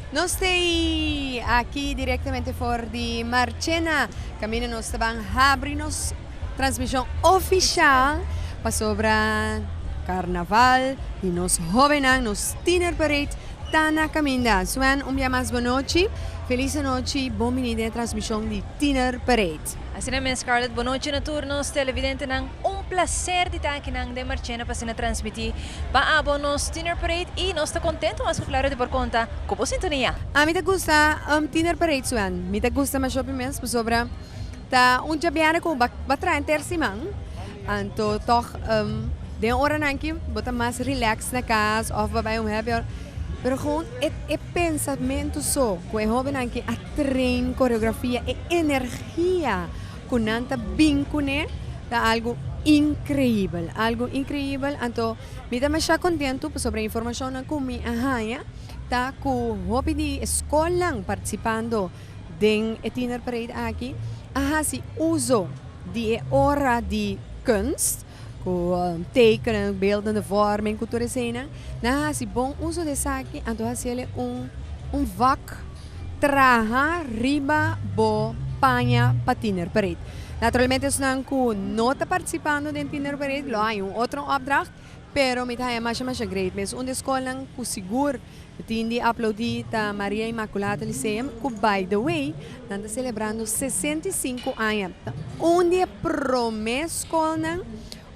Nos t'ei aki directamente for di Marchena, caminda nos ta ban habri nos transmision oficial pasobra Carnaval di nos hobennan, nos Tiener Parade ta na caminda. Swen, un bia mas bonochi, feliz anochi, bon bini den e transmision di Tiener Parade. Asina mes Scarlett, bonochi na tur nos televidentenan. Un placer di ta akinan den Marchena pa asina transmiti pa abo nos Tiener Parade y nos ta contento mas cu claro di por conta cu bo sintonia. Ami ta gusta Tiener Parade Swen, mi ta gusta masha hopi mes pasobra ta un djabièrnè cu bo a traha henter siman anto tog den oranan aki bo ta mas relax na cas of bo a bai un happy hour pero gewoon e pensamento so cu e hobennan aki a train coreografia e energia Ku nan ta bin kuné ta algu inkreibel, algu inkreibel. Anto mi ta masha kontentu pasobra e informashonnan ku mi a haña ta ku hopi di e skolnan partisipando den e Tiener Parade aki a hasi uso di e ora di kunst ku tekenen, beeldende vorming ku tur eseinan. Nan a hasi bon uso di esaki anto hasi el un un vak. Traha riba bo paña pa Tiener Parade. Naturalmente esnan ku no ta partisipando den Tiener Parade lo haña un otro opdracht, pero mi ta haña masha masha great mes. Un di e skolnan ku sigur tin di aplaudí ta Maria Immaculata Lyceum ku by the way nan ta selebrando 65 aña. Ta un di e promé skolnan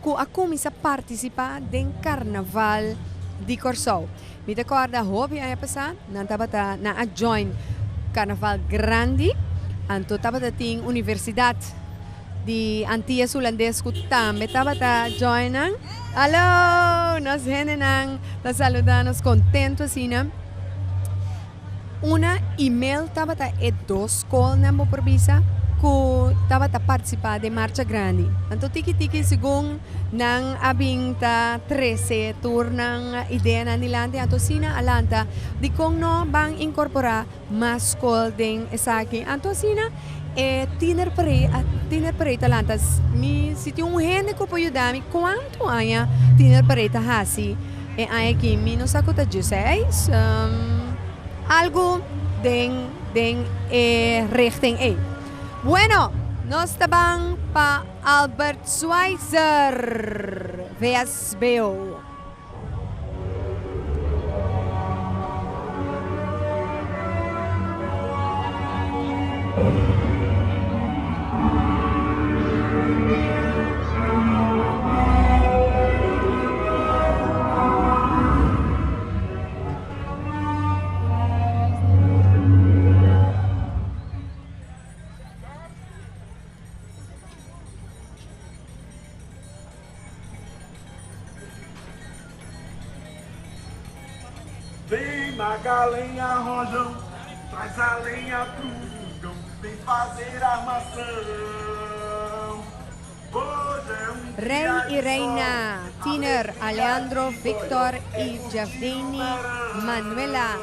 ku a kuminsá partisipá den Karnaval di Kòrsou. Mi ta kòrda hopi aña pasá nan tabata nan a join Karnaval grandi, anto tabata tin Universidat di Antias Hulandes ku tambe tabata join nan. Hallo! Nos hendenan ta saludá nos kontentu asina. Una email tabata e dos skolnan bo por bisa ku tabata partisipá den marcha grandi. Anto tiki tiki segun nan a bin ta trese tur nan ideanan dilanti anto asina a lanta dikon no ban inkorporá mas skol den esaki. Anto asina e tiener parade a tiener parade ta lanta. Mi si tin un hende ku por yuda mi kuantu aña tiener parade ta hasi E aña aki mi no sa ku ta djeseis, algu den den e richting ei. Bueno, nos ta ban pa Albert Schweitzer, VSBO. Vem Magalenha Rojão, traz a lenha pro fogão, vem fazer armação. Rey y Reina Tiener Aleandro Victor y Jefdeny Manuela.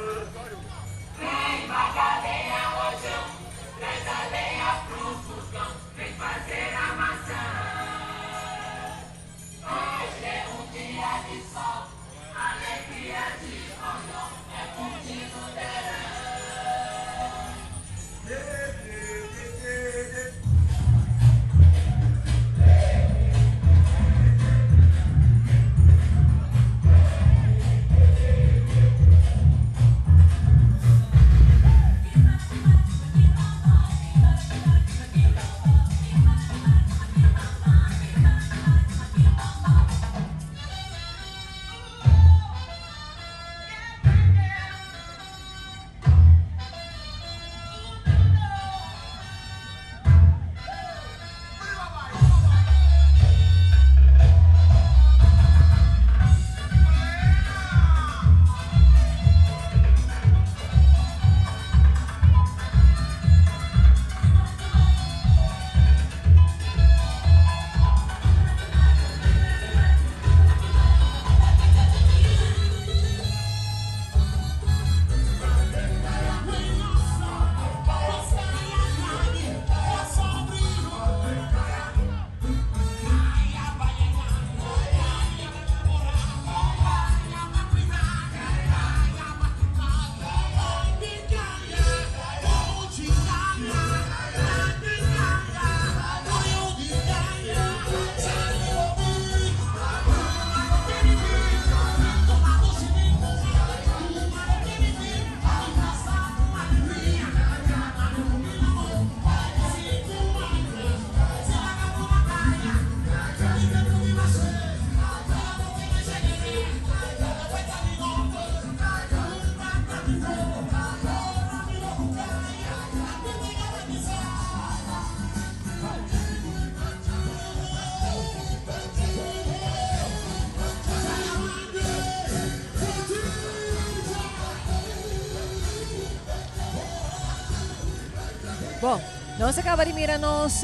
Bon, nos a caba di mira nos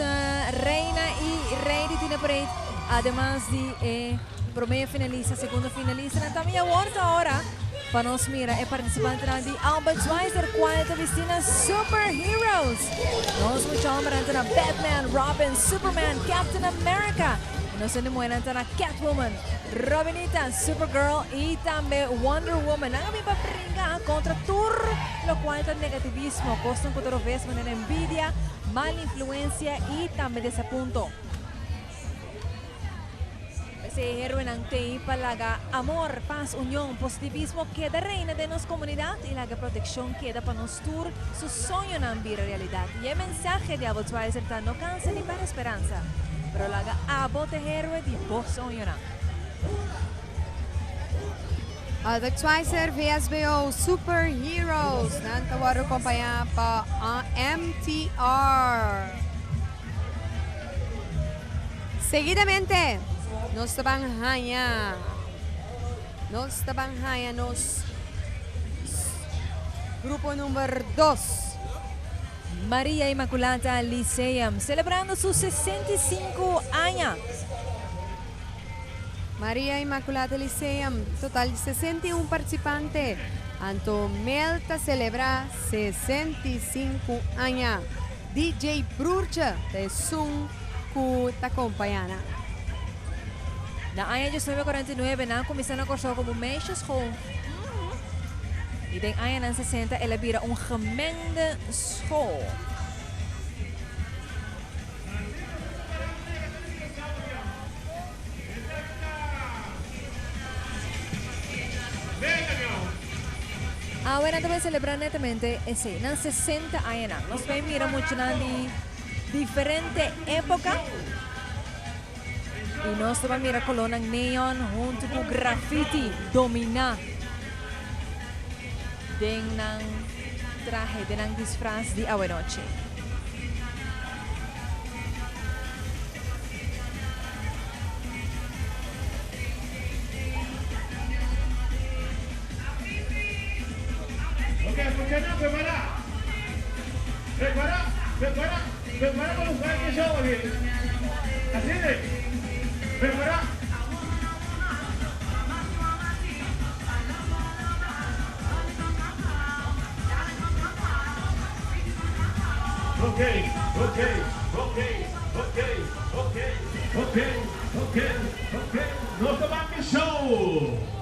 reina y rey di Tiener Parade, ademas di e prome finalista, segundo finalista, nan tambe awor ta ora pa nos mira e participantenan di Albert Schweitzer, cual ta bisti na superheroes. Nos mucha hombernan ta na Batman, Robin, Superman, Captain America. Y nos hende muhernan ta na Catwoman, Robinita, Supergirl y tambe Wonder Woman. Nan a bin pa bringa contra tur locual ta negativismo, cosnan cu ta roves manera envidia, mal influencia y tambe desapunto. P'esei e héroenan t'ei pa laga amor, pas, union, positivismo keda reina den nos komunidat i laga protekshon keda pa nos tur su soñonan bira realidat. I e mensahe di Albert Schweitzer ta no kansa ni pèrdè speransa, pero laga abo ta e héroe di bo soñonan. Albert Schweitzer VSBO Super Heroes nan ta wòrdu kompañá pa MTR. Seguidamente nos ta ban haña nos ta ban haña nos grupo number dos. Maria Immaculata Lyceum celebrando su 65 aña. Maria Immaculata Lyceum, total di 61 participante. Anto Mel ta celebra 65 aña. DJ Broertje ta esun ku ta kompañá nan. Na aña 1949 nan a kuminsá na Kòrsou komo meisjesschool i den añanan 60 el a bira un gemengde school. Awe nan ta bai selebrá netamente esei, nan 60 añanan. Nos bai mira muchanan di diferente époka i nos ta bai mira kolónan neon huntu ku grafiti dominá den nan trahe, den nan disfras di awenochi. Ok, muchanan prepara. Prepara, prepara, prepara pa nos bai e show aki. Asina e. Prepara. Ok, ok, ok, ok, ok, ok, ok, ok, nos ta ban ke show!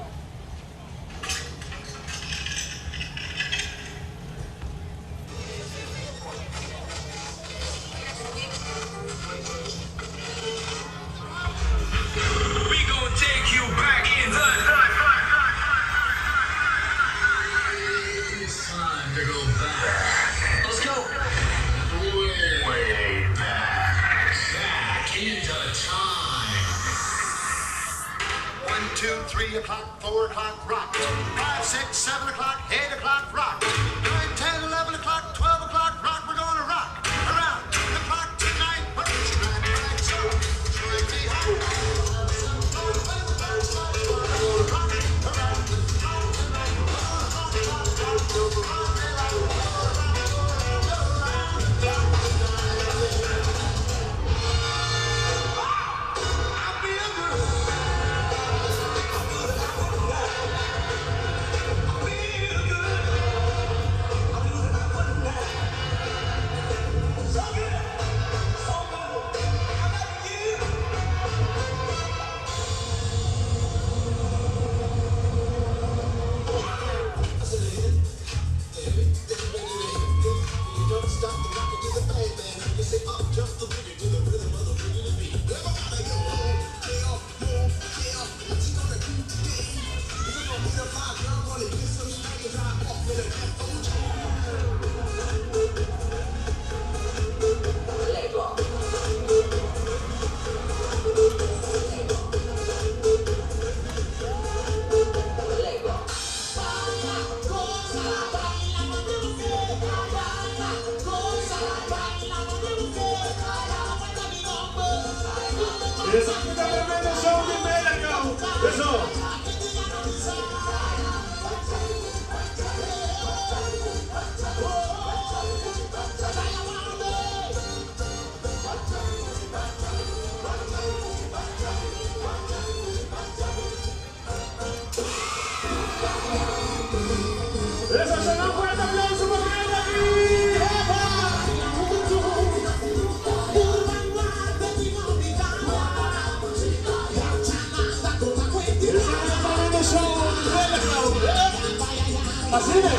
Asina!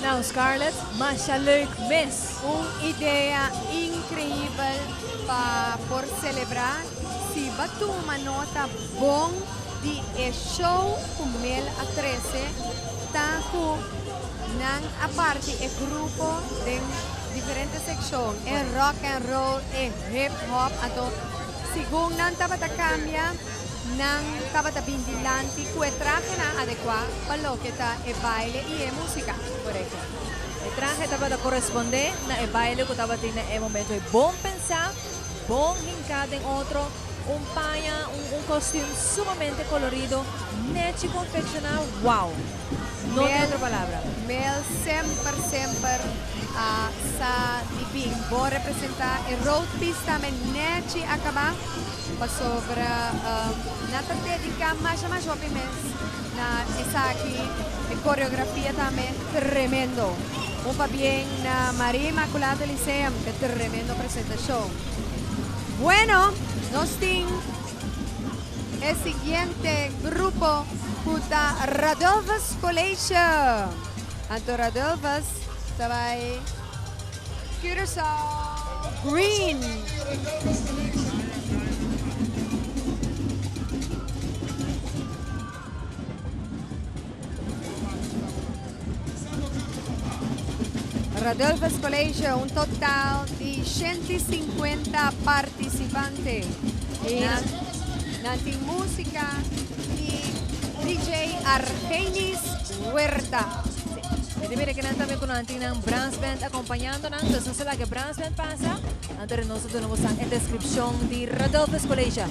Nou Scarlett, masha leuk mes. Un idea increibel pa por celebra. Si bo a tuma nota bon di e show cu Mel a trece, ta cu nan a parti e grupo den diferente seccion, e rock and roll, e hip hop, anto segun nan tabata cambia, nan tabata bin dilanti cu e trahenan adecua pa loke ta e baile y e musica. Correcto. E trahe tabata corresponde na e baile cu tabatin na e momento. E bon pensa, bon hinca den otro, un paña, un costume sumamente colorido, nechi confecciona, wow! No tin otro palabra. Mel semper semper a sa di bin bon representa e road piece tambe nechi a caba pasobra nan ta dedica masha masha hopi mes na esaki, e coreografia tambe tremendo. Un pabien na Maria Inmaculada Lyceum pe tremendo presentacion. Bueno, nos tin e siguiente grupo cu ta Radulphus College. Anto Radulphus ta bay Curaçao Green. Radulphus College, un total di 150 participante. Nan, nan tin musica di DJ Argenis Huerta. Mi ta mira cu nan tambe cu nan tin nan brass band acompañando nan, dus nos a laga e brass band pasa, anto nos ta duna boso e descripcion di Radulphus College.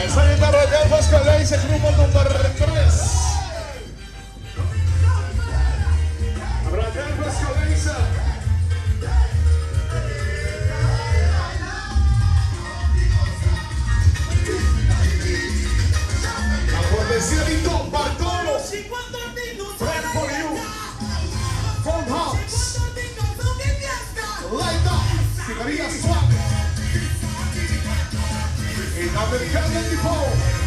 Esaki ta Rodolfo Scalise, grupo number 3. Rodolfo Scalise. A cortesia di Don Bartolo, Friend for You, Phone House, Light Up, Sigaria Swag, y Americano Depot.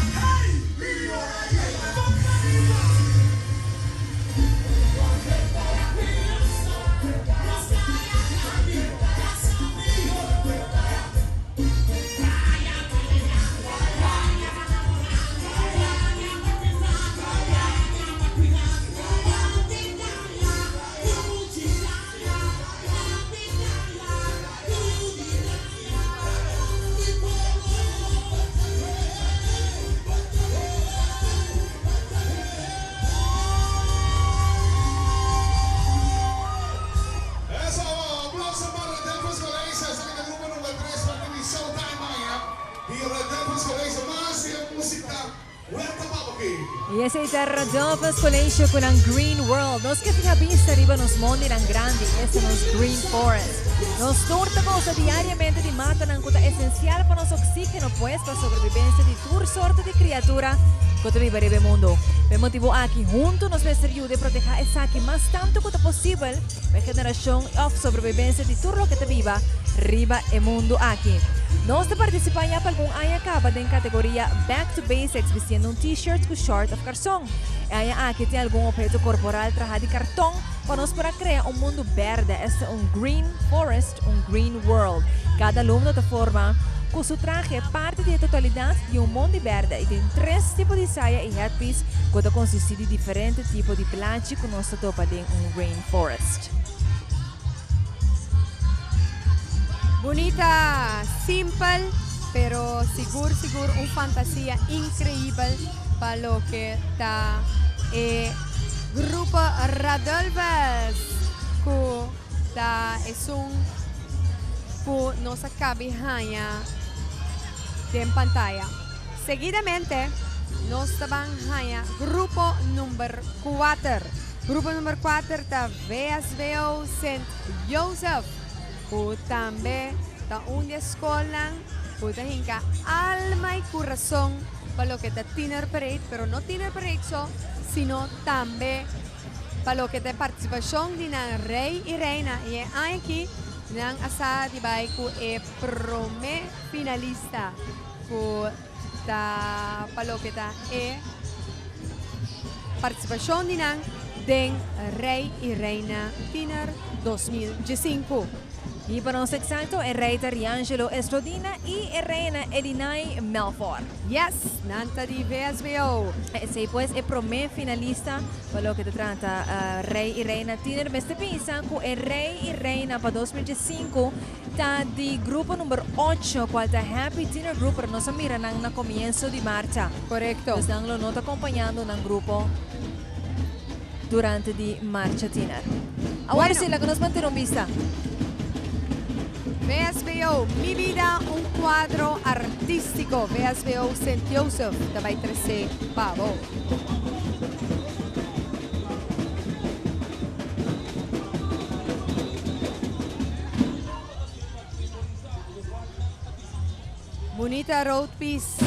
Eso, aplauso pa Rodolfo Scalise, esaki ta grupo number 3 pa di Showtime mañana. Y Rodolfo Scalise, mas e musica, vuelta pa aki. Y esey ta Rodolfo College cu nan Green World. Nos kier fiha bista riba nos mondinan grandi, esta nos Green Forest. Nos tur ta goza diariamente di matanan cu ta esencial pa nos oxigeno, pues pa sobrevivencia di tur sorto di criatura cu ta biba riba e mundo. Pa e motibo aki, hunto nos mester yuda y proteha esaki mas tanto cu ta posibel pa e generacion of sobrevivencia di tur loke ta biba riba e mundo aki. Nos ta participa ya pa algun aña caba den categoria Back to Basics bistiendo un t-shirt cu short of carson. E aña aki tin algun obheto corporal traha di carton pa nos por a crea un mundo berde, esta un green forest, un green world. Cada alumno ta forma cu su trahe parti di e totalidad di un mondi berde y tin tres tipo di saya y headpiece cu ta consisti di diferente tipo di blachi cu nos ta topa den un rainforest. Bunita, simpel, pero sigur sigur un fantasia increibel pa loke ta e grupo Radulphus cu ta esun cu nos a cabi haña den pantaya. Seguidamente nos ta ban haña grupo number 4. Grupo number 4 ta VSBO Sint Joseph, cu tambe ta un di e scolnan cu ta hinca alma y curason pa loke ta Tiener Parade, pero no Tiener Parade so, sino tambe pa loke ta e participacion di nan rey y reina. Y e aña aki nan a sa di bay cu e prome finalista cu ta pa loke ta e participacion di nan den Rey y Reina Tiener 2015. Y pa nos exacto, e rey ta Riangelo Estrodina y e reina Elinay Melfor. Yes, nan ta di VSBO. Esey pues e prome finalista pa loke ta trata Rey y Reina Tiener. Mester pensa cu e Rey y Reina pa 2015 ta di grupo number 8, cual ta Happy Tiener Group, pero nos a mira nan na comienzo di marcha. Correcto. Dus nan lo no ta acompañando nan grupo durante di marcha tiener. Awor Bueno. si, laga nos mantene un bista. VSBO, Mi Vida, un cuadro artístico. VSBO St. Joseph, ta bay trece pa bo. Bunita road piece.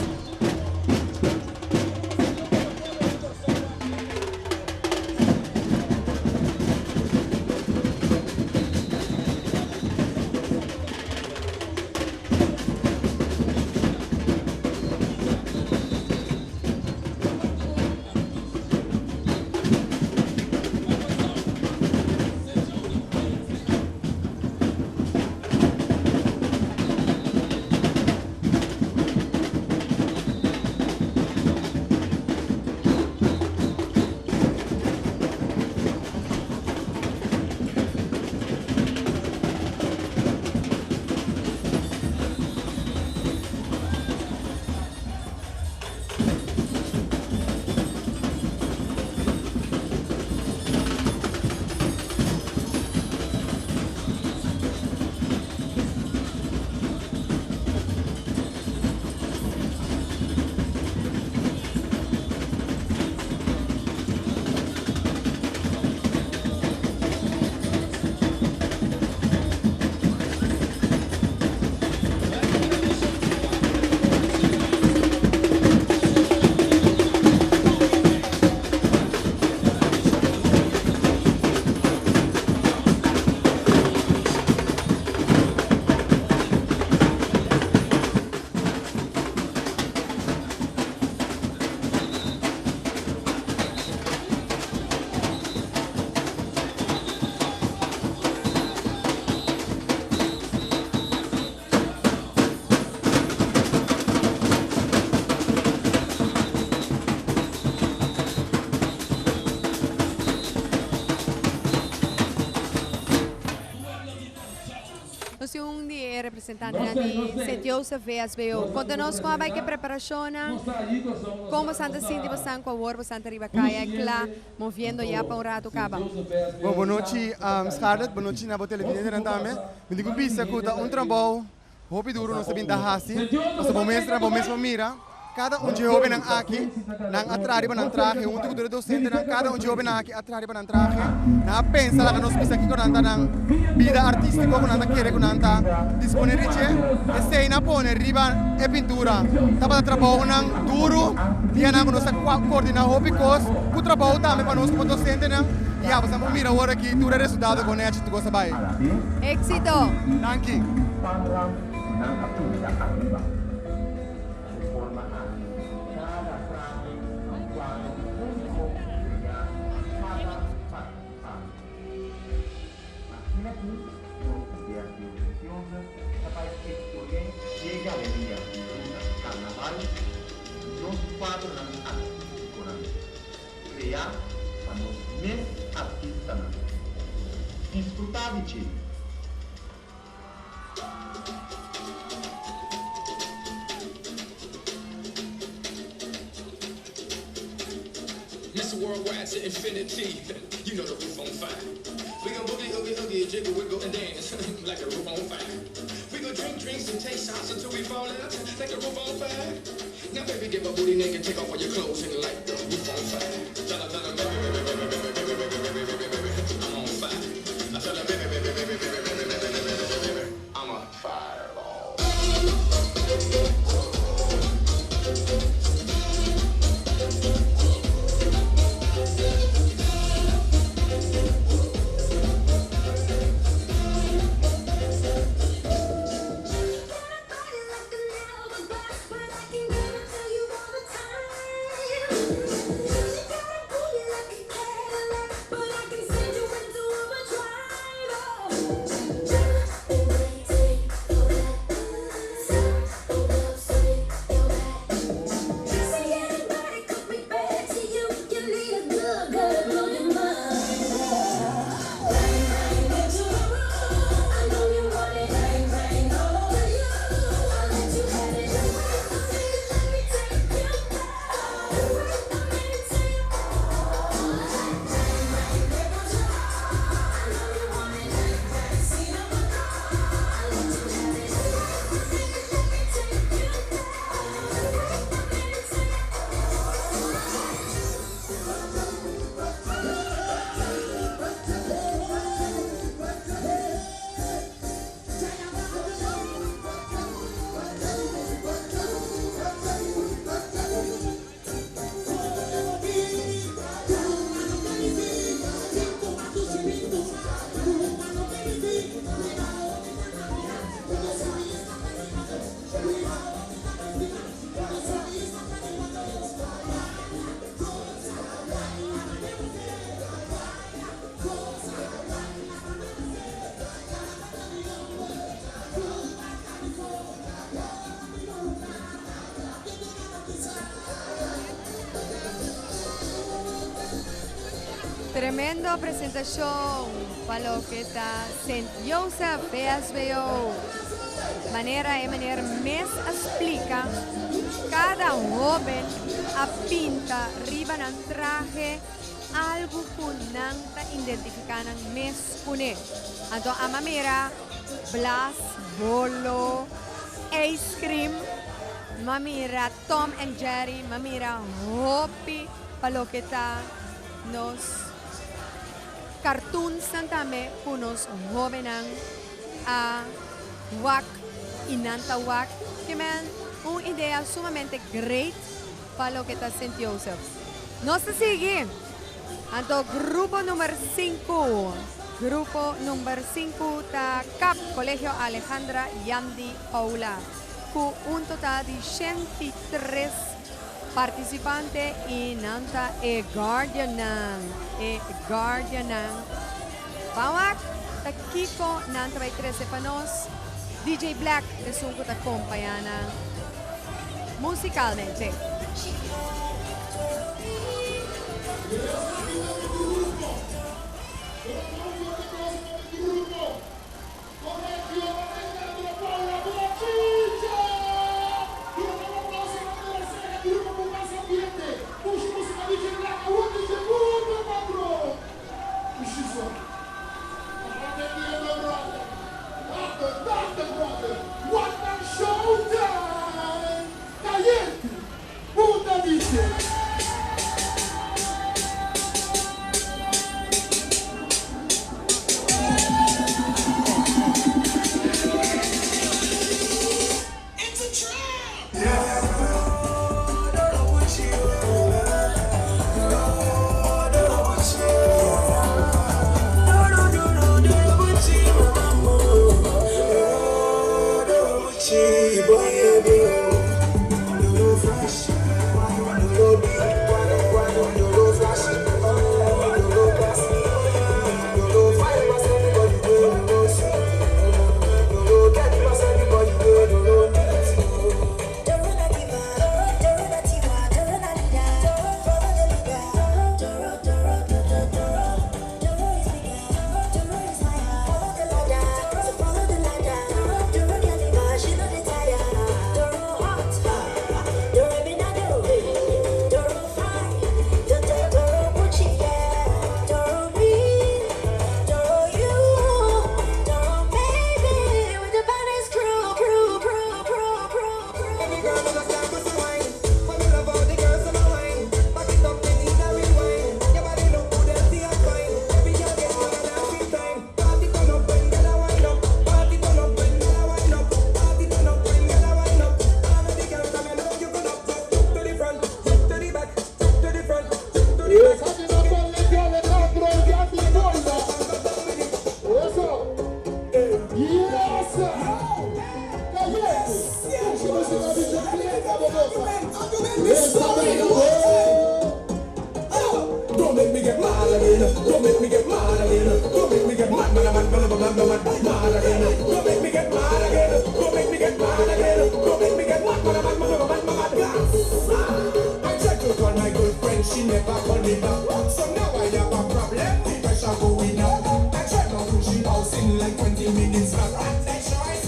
Nos tin un di e representantenan di Sint Joseph VSBO. Konta nos kon a bai ku e preparashonnan, kon bosan ta sinti bosan ku awor bosan ta riba kaya kla moviendo ya pa un ratu kaba. Bon, bonochi Scarlett, bonochi na bo televidentenan tambe. Mi tin ku bisa ku ta un trabou Hopi duro nos ta bin ta hasi, pasobra bo mes bo mes por mira, kada un dje hobennan aki, nan a traha riba nan trahe huntu ku tur e dosentenan, kada un dje hobennan aki a traha riba nan trahe, nan a pensa laga nos bisa kiko nan ta nan bida artístiko ku nan ta kere ku nan ta dispone di dje, esei nan a pone riba e pintura. Tabata trabounan duru, dianan ku nos a koordiná hopi kos ku trabou tambe pa nos komo dosentenan, i ya boso por mira awor aki tur e resultado kon nechi tur kos a bai. Éxito! Danki. Kreá pa nos mes artistanan. Disfrutá di dje! Mister Worldwide to infinity, you know the roof on fire. We gon' boogie, oogie, oogie, jiggle, wiggle and dance like the roof on fire. We gon' drink drinks and take shots until we fall out like the roof on fire. Now baby, get my booty naked, take off all your clothes and light the roof on fire. Tell her, tell her, baby, baby, baby, baby, baby, baby, baby, baby, baby, I'm on fire. I tell her, baby, baby, baby, baby, baby, baby, baby, baby, baby, I'm a fireball. Tremendo presentacion pa loke ta Sint Joseph VSBO. Manera e meneer mes a splica, cada hoben a pinta riba nan trahe algo cu nan ta identifica nan mes cune. Anto a mira blas, bolo, ice cream, m'a mira Tom and Jerry, m'a mira hopi pa loke ta nos cartoonsnan tambe cu nos hobennan a wak y nan ta wak. Ke men un idea sumamente great pa loke ta Sint Joseph. Nos ta sigui. Anto grupo number sinku. Grupo number sinku ta CAP, Colegio Alejandra Yandi Paula, ku un total di 103 partisipante i nan ta e guardiannan, e guardiannan. Ban wak ta kiko nan ta bai trese pa nos. DJ Black esun ku ta kompañá nan musicalmente.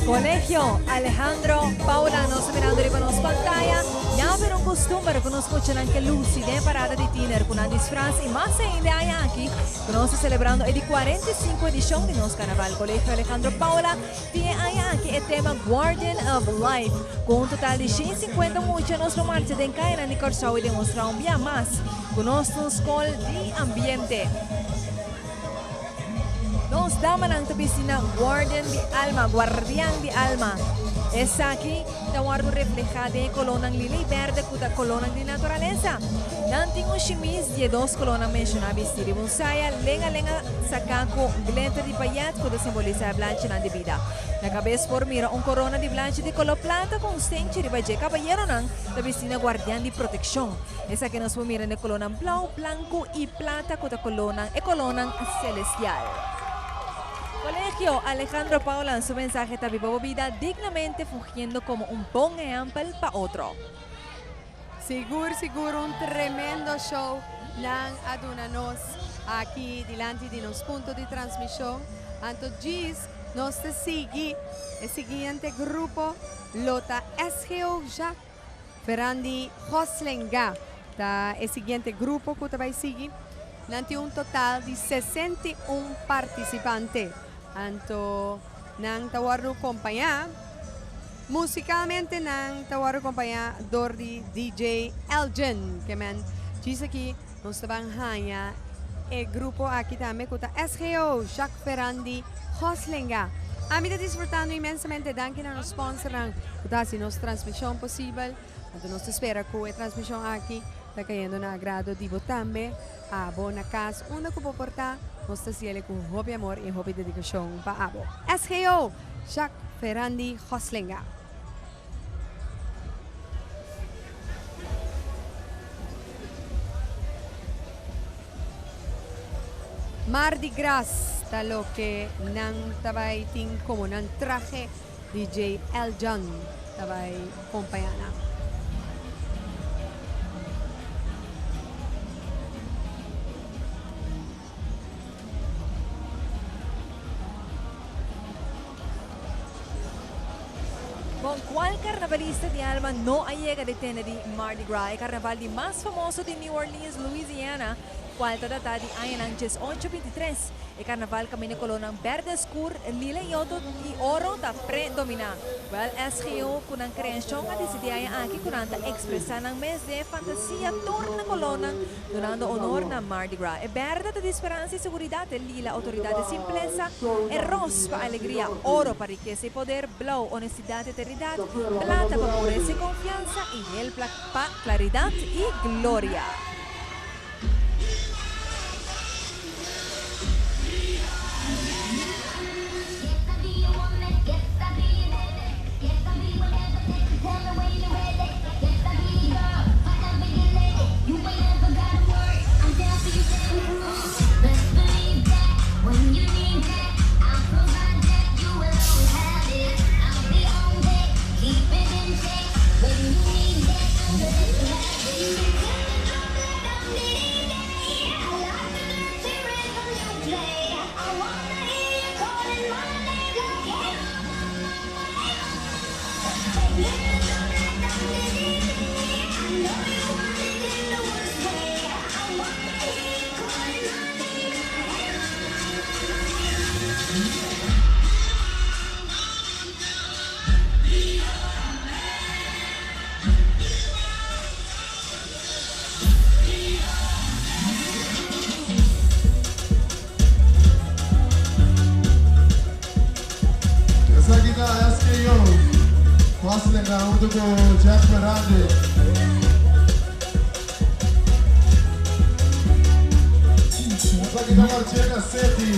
Colegio Alejandro Paula nos ta mirando riba nos pantaya. Ya bira un costumber cu nos muchanan ke luci den e parada di tiner cu nan disfraz y mas ainda e aña aki cu nos ta celebrando e di 45 edicion di nos Carnaval. Colegio Alejandro Paula tin e aña aki e tema Guardian of Life. Cu un total di 150 mucha nos lo marcha den cayanan di Corsou y demostra un bia mas cu nos ta un scol di ambiente. Nos damanan ta bisti na Guardian di Alma, Guardian di Alma. Esaki ta wòrdu reflehá den e kolónan lila i bèrdè ku ta kolónan di naturalesa. Nan tin un shimis di e dos kolónan menshoná bistí riba un saya lenga lenga saká ku glitter di payèt ku ta simbolisá e blanchinan di bida. Na kabes por mira un korona di blanchi di koló plata ku un stenchi riba dje. Kabayeronan ta bisti na Guardian di Protekshon. Esaki nos por mira na e kolónan blou, blanku i plata ku ta kolónan e kolónan selestial. Kolegio Alejandro Paulan su mensahe ta biba bo bida dignamente fungiendo komo un bon ehèmpel pa otro. Sigur sigur un tremendo show nan a duna nos aki dilanti di nos punto di transmishon. Anto djis nos ta sigui e siguiente grupo lo ta SGO Jacques. Ferandi Goslinga ta e siguiente grupo ku ta bai sigui. Nan tin un total di 61 partisipante. Anto nan ta wòrdu kompañá musikalmente nan ta wòrdu kompañá dor di DJ Elgin. Ke men djis aki nos ta ban haña e grupo aki tambe ku ta SGO Jacques Ferandi Goslinga. Ami ta disfrutando inmensamente danki na nos sponsornan ku ta hasi nos transmishon posibel. Anto nos ta spera ku e transmishon aki ta kayendo na agrado di bo tambe. Abo na kas unda ku bo por ta, nos ta hasiel ku hopi amor i hopi dedikashon pa abo. SGO Jacques Ferandi Goslinga. Mardi Gras ta loke nan ta bai tin komo nan trahe, DJ Eljan ta bai kompañá nan. Bon, cual carnavalista di alma no a yega di tende di Mardi Gras, e carnaval di mas famoso di New Orleans, Louisiana, cual ta data di añanan diesocho bintitres. E carnaval caminda colornan berde scur, lila y otro y oro ta predomina. Wel, SGO cu nan creacion a dicidi aña aki cu nan ta expresa nan mes den e fantasia tur na colornan Dunando honor na Mardi Gras. E berde ta di speransa i seguridat, e lila outoridat i simplesa, e ros pa alegria, oro pa rikesa i poder, blou onestidat i eternidat, plata pa puresa i konfiansa i hel pa klaridat i gloria. Esaki ta SKO. Goslinga hunto ku Jack Ferrandi. Esaki ta Marchena City.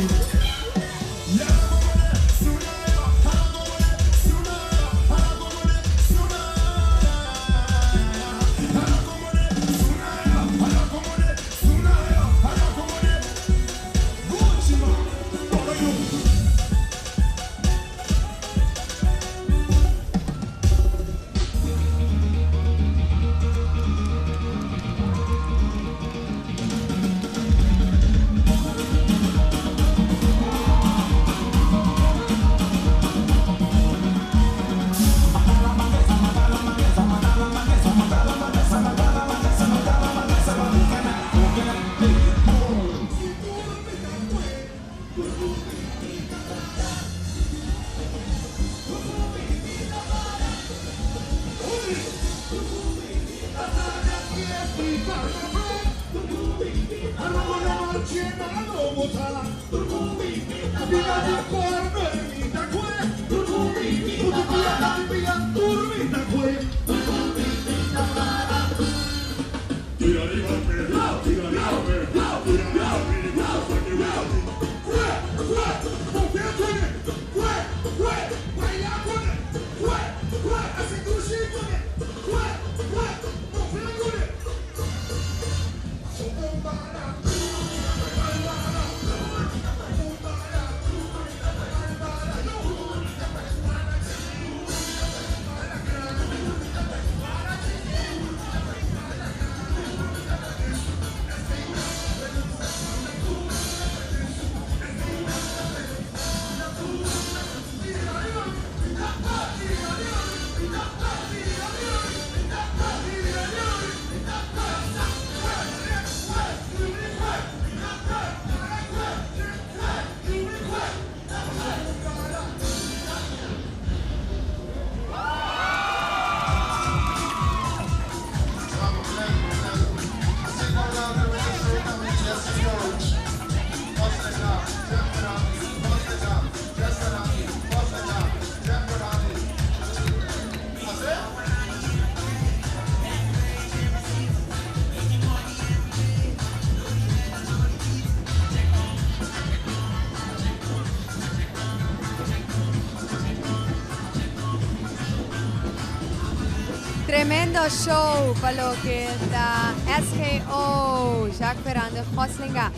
Tremendo show pa loke ta SGO, Jacques Ferrando Goslinga.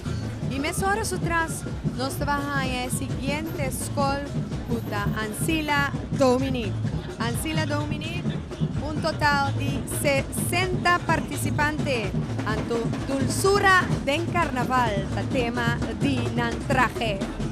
Y mesora su tras nos ta bay haya e siguiente scol cu ta Ancila Dominique. Ancila Dominique, un total di 60 participante. Anto Dulzura den Carnaval, ta tema di nan trahe.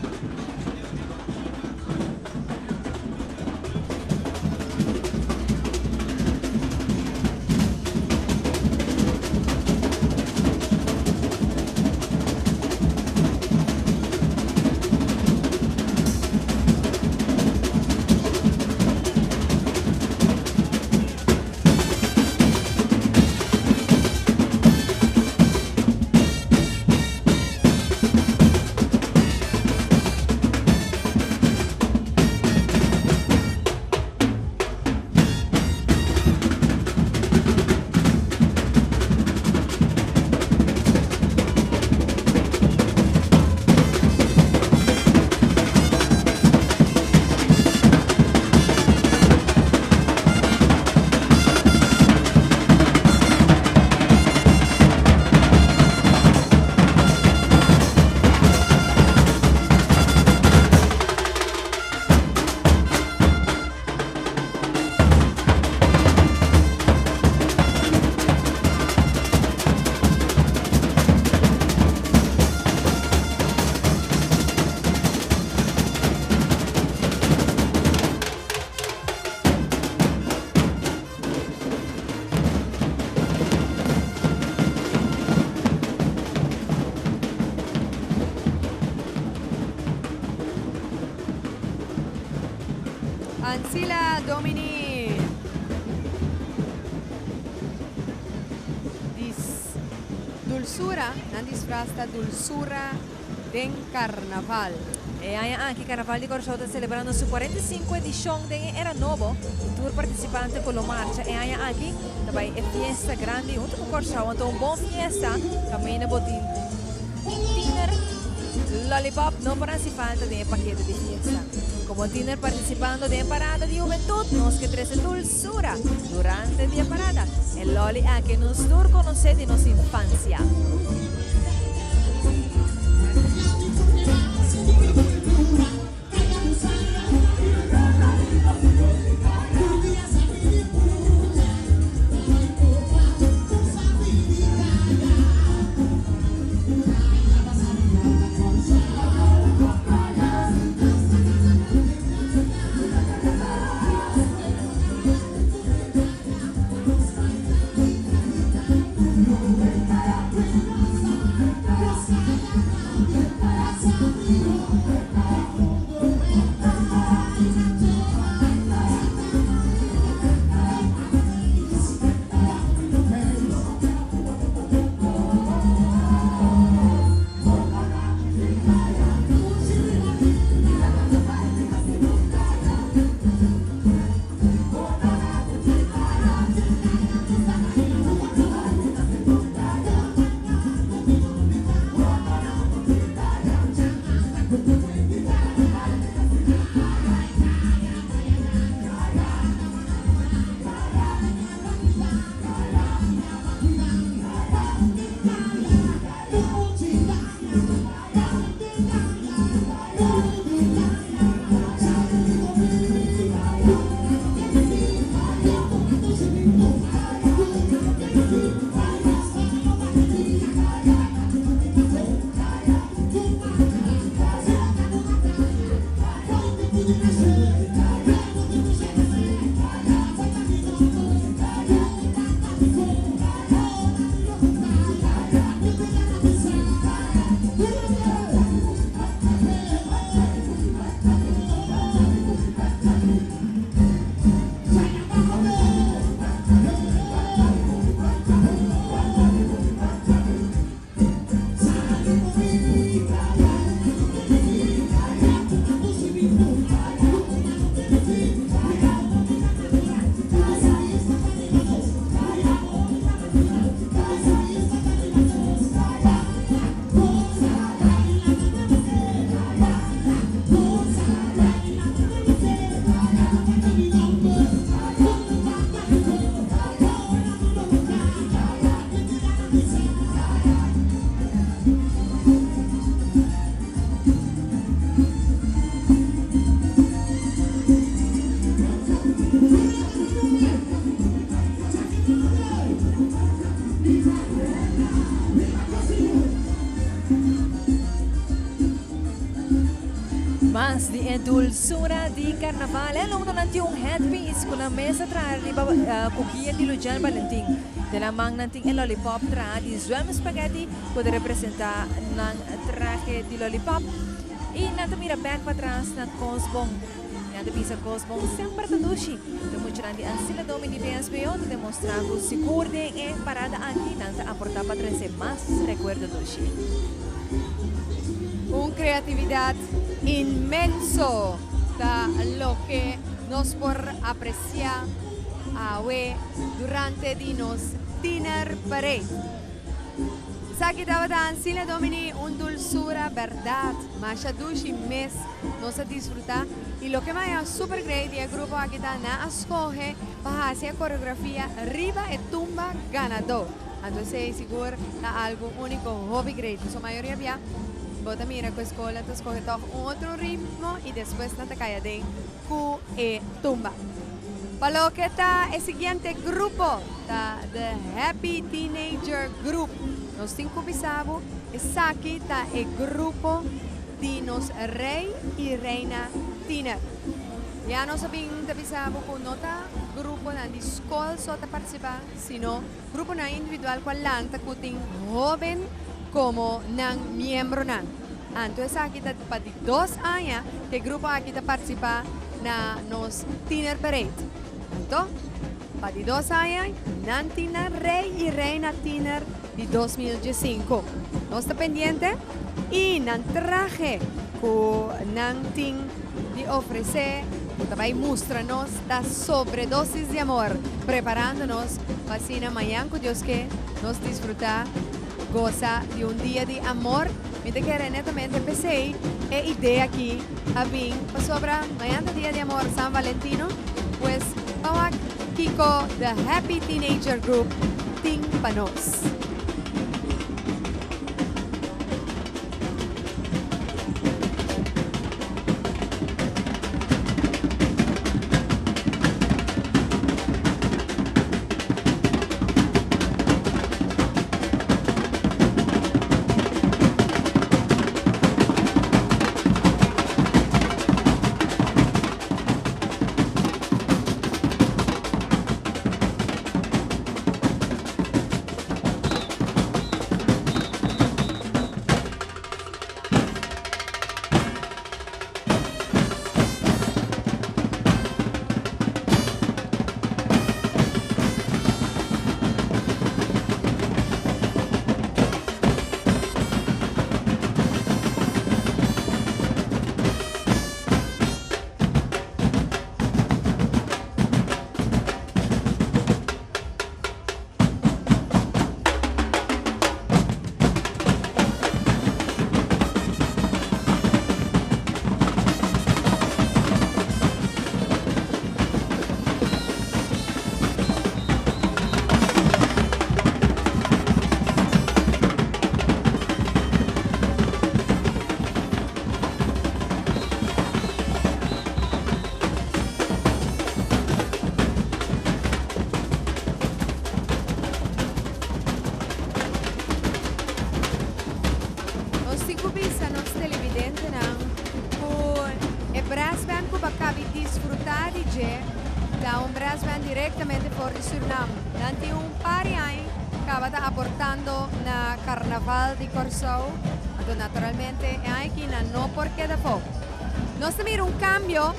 Ancilla Domini. Dis Dulsura, nan disfraz ta Dulsura den Carnaval. E aña aki Carnaval di Kòrsou ta selebrando su 45 edishon den e era nobo i tur partisipante ku lo marcha e aña aki ta bai e fiesta grandi huntu ku Kòrsou. Anto un bon fiesta kaminda bo tin tiner lollipop no por hasi falta den e pakete di fiesta. Komo tiner partisipando den e parada di hubentut nos ke trese dulsura durante di e parada. E lolly aki nos tur konosé di nos infansia. Mas di e dulsura di carnaval, e alumnonan tin un headpiece cu nan mes a traha riba cu guia di Lujan Valentin. Den nan man nan tin e lollipop traha di zwem spaghetti cu ta representa nan trahe di lollipop. Y nan ta mira bek patras na cos bon. Nan ta bisa cos bon semper ta dushi. E muchanan di Ancilla Domini BSBO ta demostra cu sigur den e parada aki nan ta aporta pa trece mas recuerdo dushi. Un creatividad inmenso ta loke nos por aprecia awe durante di nos Tiener Parade. Esaki tabata Ancilla Domini, un dulsura berdad, masha dushi mes nos a disfruta y loke maya super great di e grupo aki ta nan a scoge pa haci e coreografia riba e tumba ganador. Anto esey sigur ta algo unico hopi great. Pasobra mayoria bia bo ta mira cu e scola ta scoge toch un otro ritmo y despues nan ta cay aden cu e tumba. Pa loke ta e siguiente grupo ta The Happy Teenager Group. Nos tin cu bisa bo esaki ta e grupo di nos rey y reina tiener. Ya nos a bin ta bisa bo cu no ta gruponan di scol so ta participa sino Gruponan individual ku a lanta ku tin hóben komo nan miembronan. Anto esaki ta pa di dos aña ku e grupo aki ta partisipá na nos Tiener Parade. Anto, pa di dos aña, nan tin nan Rey y Reina Tiener di 2015. Nos ta pendiente y nan trahe cu nan tin di ofrece, cu ta bay mustra nos ta sobredosis di amor, preparando nos pa asina mañan cu Dios ke nos disfruta, goza di un dia di amor. Mi ta kere netamente p'esey e idea aki a bin pasobra mañan ta dia di amor, San Valentino, pues pa wak kico The Happy Teenager Group tin pa nos. Nos tin cu bisa nos televidentenan cu e brassband cu bo a caba di disfruta di dje ta un brassband directamente for di Surinam. Nan tin un par di aña caba ta aportando na Carnaval di Corsou. Anto naturalmente e aña aki nan no por keda afo. Nos ta mira un cambio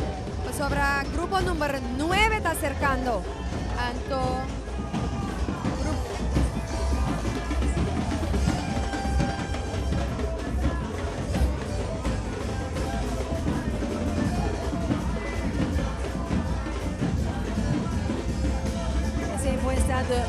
pasobra grupo number 9 ta acercando. Anto grupo. Esey pues ta de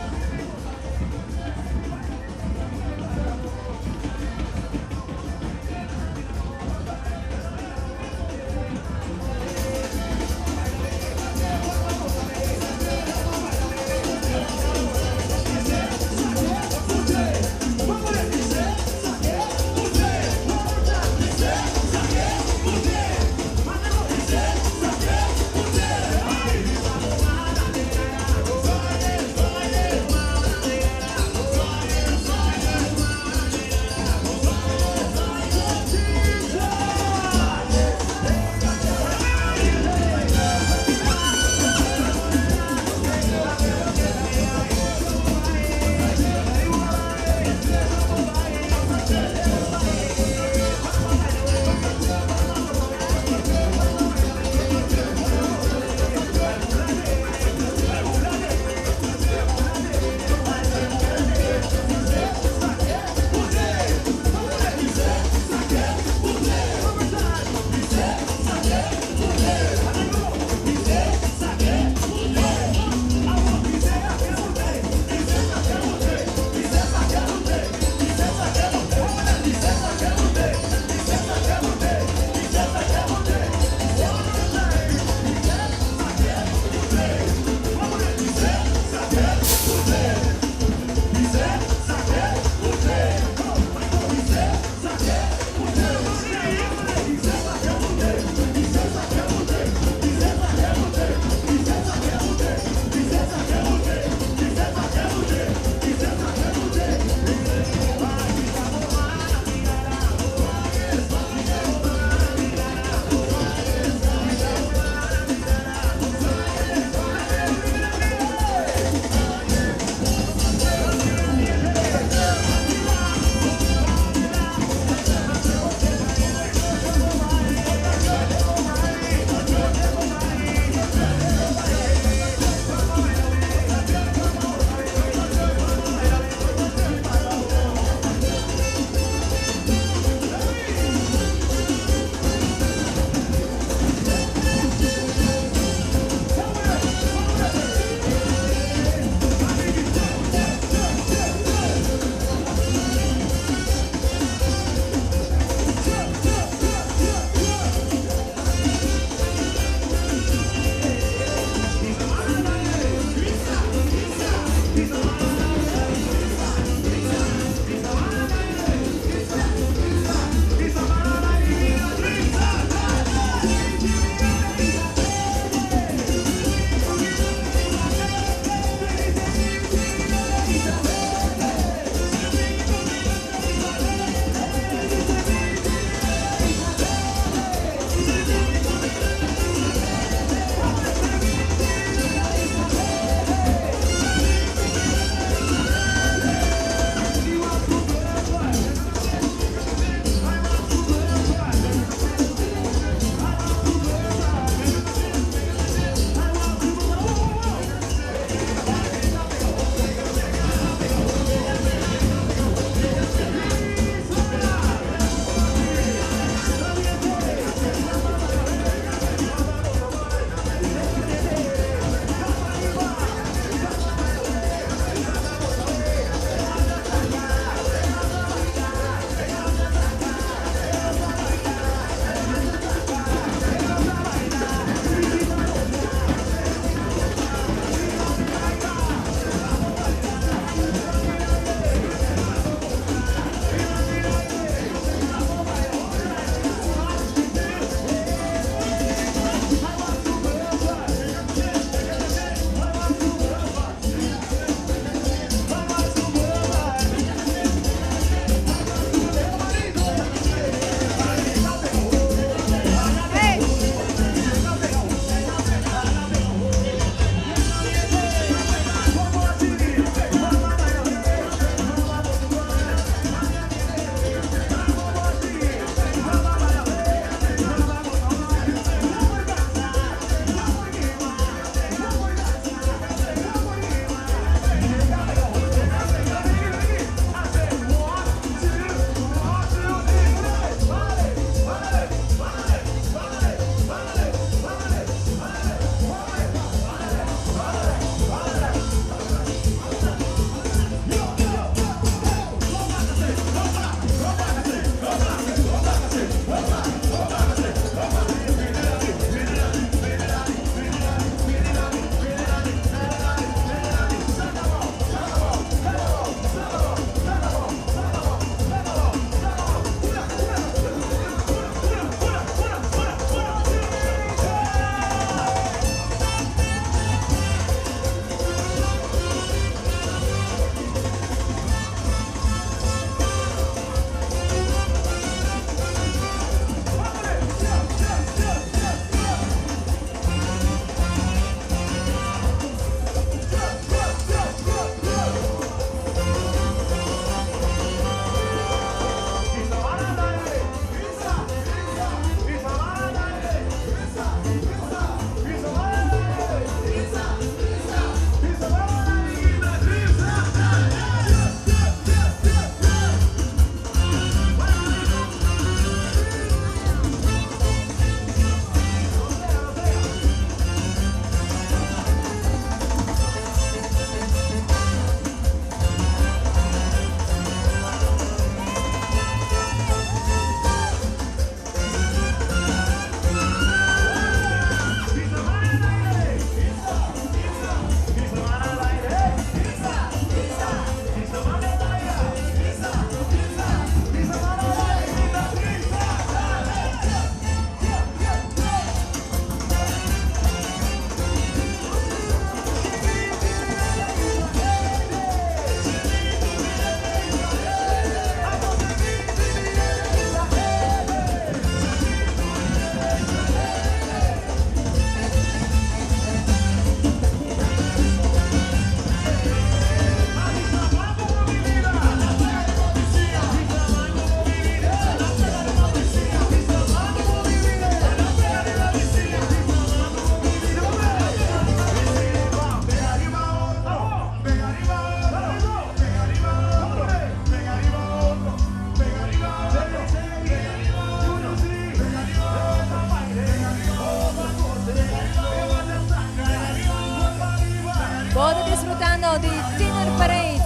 Bo ta disfrutando di Tiener Parade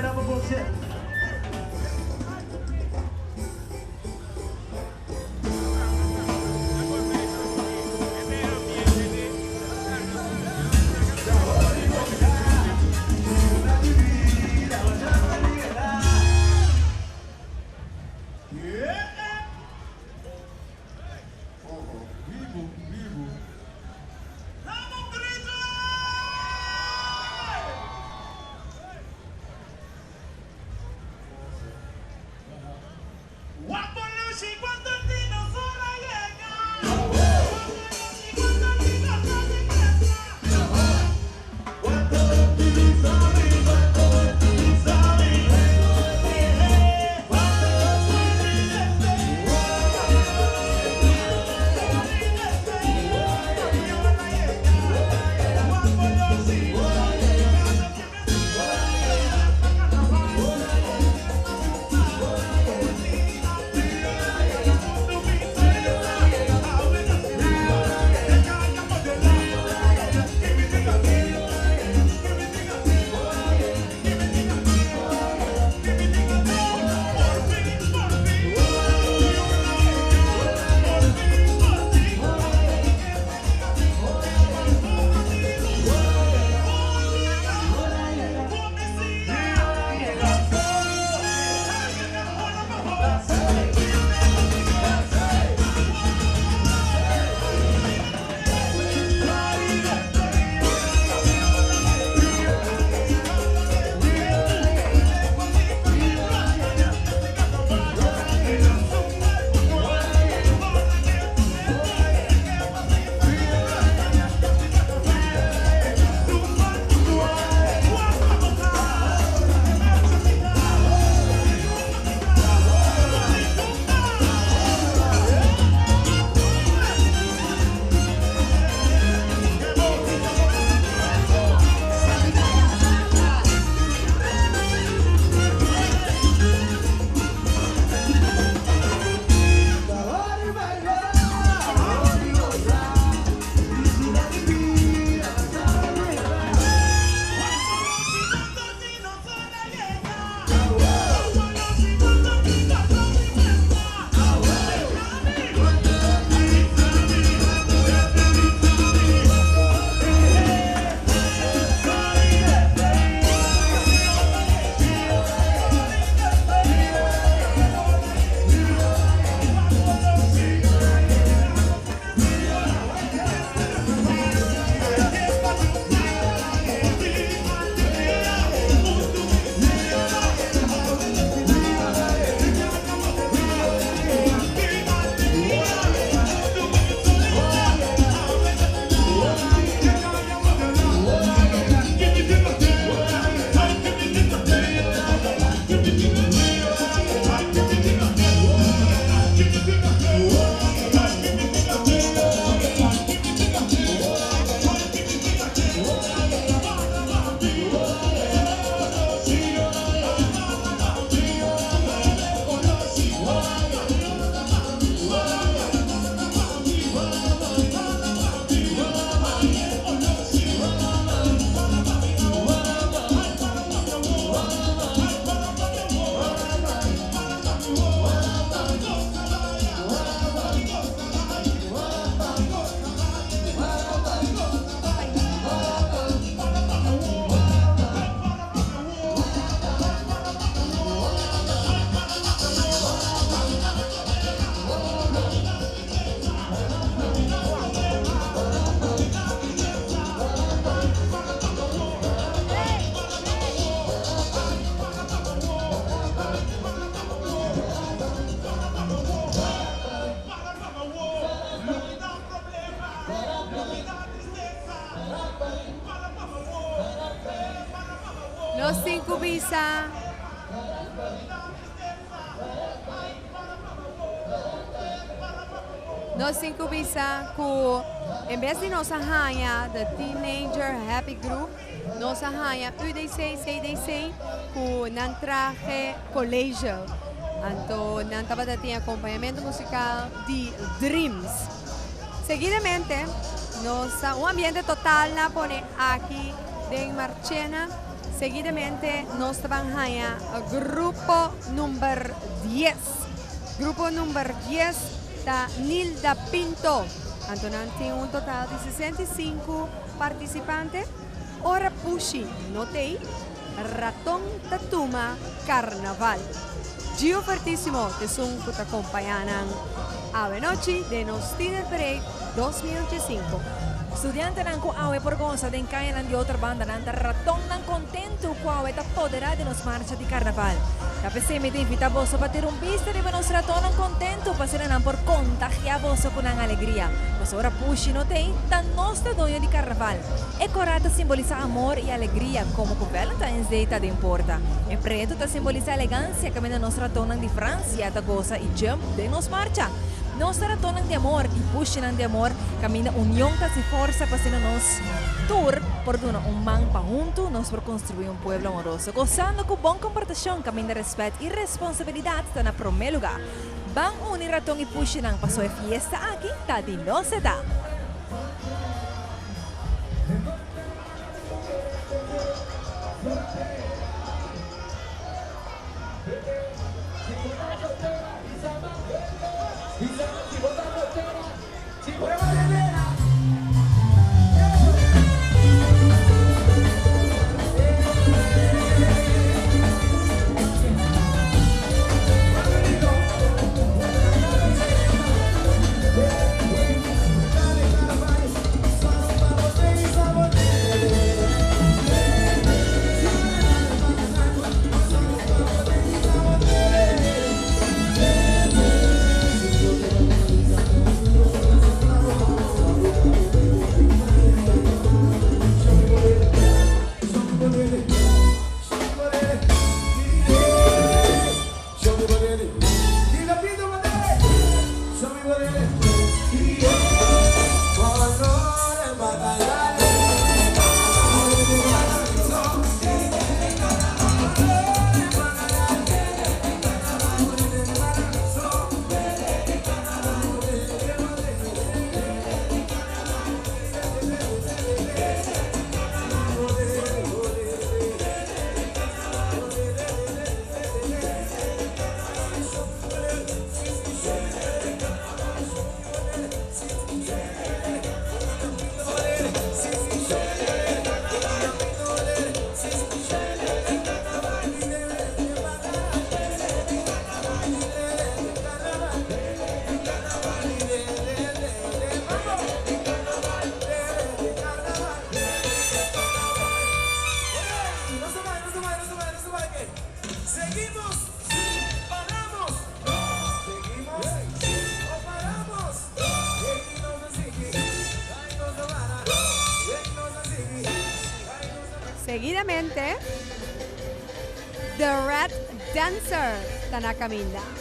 2015. bisa Nos tin ku bisa ku en bes di nos a haña The Teenager Happy Group, nos a haña UDC, CDC ku nan trahe colegio. Anto nan tabata tin acompañamento musical di Dreams. Seguidamente nos ta un ambiente total na pone aki den Marchena. Seguidamente nos ta ban haña grupo number dies. Grupo number dies ta Nilda Pinto. Anto nan tin un total di 65 participante. Ora pushi no t'ey, raton ta tuma carnaval. Gio Fuertisimo t'esun cu ta compaña nan awe nochi den nos Tiener Parade 2015. Studiantenan ku awe por gosa den kayanan di otro bandanan ta ratonnan kontentu ku awe ta poderá di nos marcha di karnaval. Ta p'esei mi ta invitá boso pa tira un bista riba nos ratonnan kontentu pa asina nan por kontagiá boso ku nan alegria. Pasobra pushi no t'ei, ta nos ta doño di karnaval. E korá ta simbolisá amor i alegria komo ku Valentine's Day ta den porta. E pretu ta simbolisá elegansia kaminda nos ratonnan di Fransia ta gosa i jump den nos marcha. Nos ta ratonnan di amor i pushinan di amor kaminda union ta hasi forsa pa asina nos tur por duna un man pa huntu nos por konstruí un pueblo amoroso gosando ku bon komportashon kaminda rèspèt i responsabilidat ta na promé lugá. Ban uni raton i pushinan paso e fiesta aki ta di nos e ta. Seguidamente, The Red Dancer ta na caminda.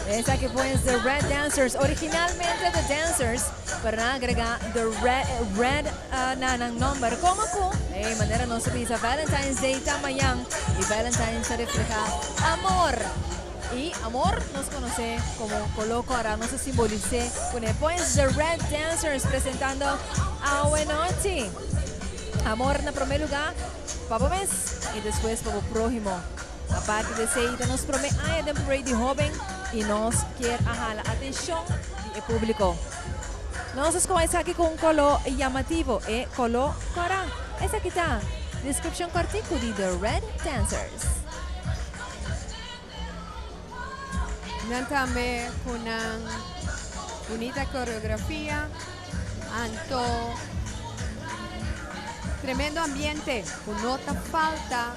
Esaki pues The Red Dancers, originalmente The Dancers, pero nan a agrega The Red, Red na nan nomber. Como cu e manera nos ta bisa Valentine's Day ta mañan y Valentine's ta refleha amor. Y amor nos conoce como coloco, ahora nos ta simbolice cune. Pues The Red Dancers presentando awe nochi. Amor na prome lugar pa bo mes y despues pa bo prohimo. Aparte di esey ta nos prome aña den parade di hoben y nos kier a hala atencion di e publico. Nos a scoha esaki cu un colo llamativo, e colo cora. Esaki ta descripcion cortico di The Red Dancers. Nan tambe cu nan bunita coreografia, anto tremendo ambiente cu no ta falta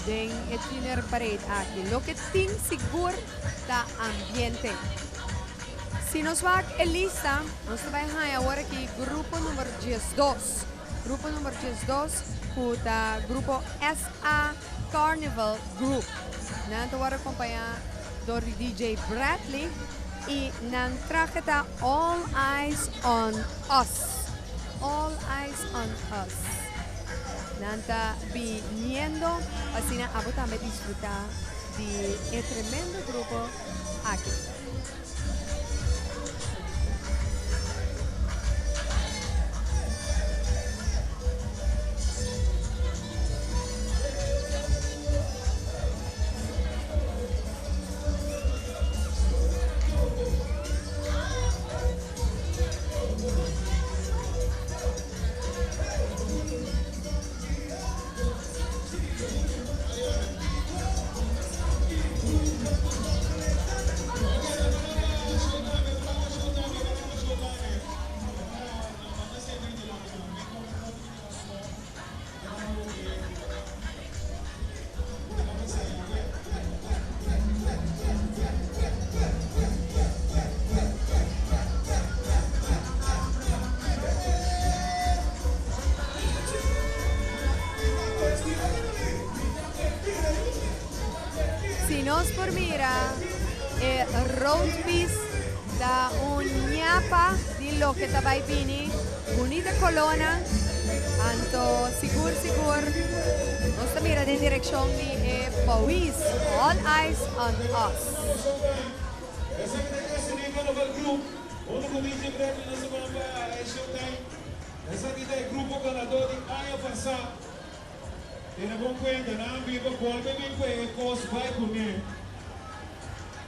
den e Tiener Parade aki. Loke tin sigur ta ambiente. Si nos wak e lista, nos ta bay haya awor aki grupo number 12. Grupo number 12 cu ta grupo SA. Carnival Group. Nan ta wòrdu akompañá dor di DJ Bradley i nan trahe ta All Eyes on Us. All Eyes on Us. Nan ta biniendo pa asina abo tambe disfrutá di e tremendo grupo aki. Si nos por mira e roadpiece ta un ñapa di loke ta bay bini, bunita colona, anto sigur sigur nos ta mira den direccion di e Powys, all eyes on us. Esaki ta e grupo ganadó di aña pasá. Tene bon kuenta, nan a biba bolbe bin kue e kos bai kuné.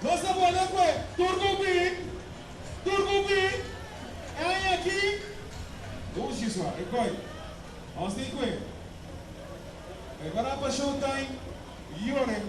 Nos a bolbe kue tur ku bin, tur ku bin, e aña aki. Dushi swa, e koi. Nos tin kue. Prepará pa showtime, yore.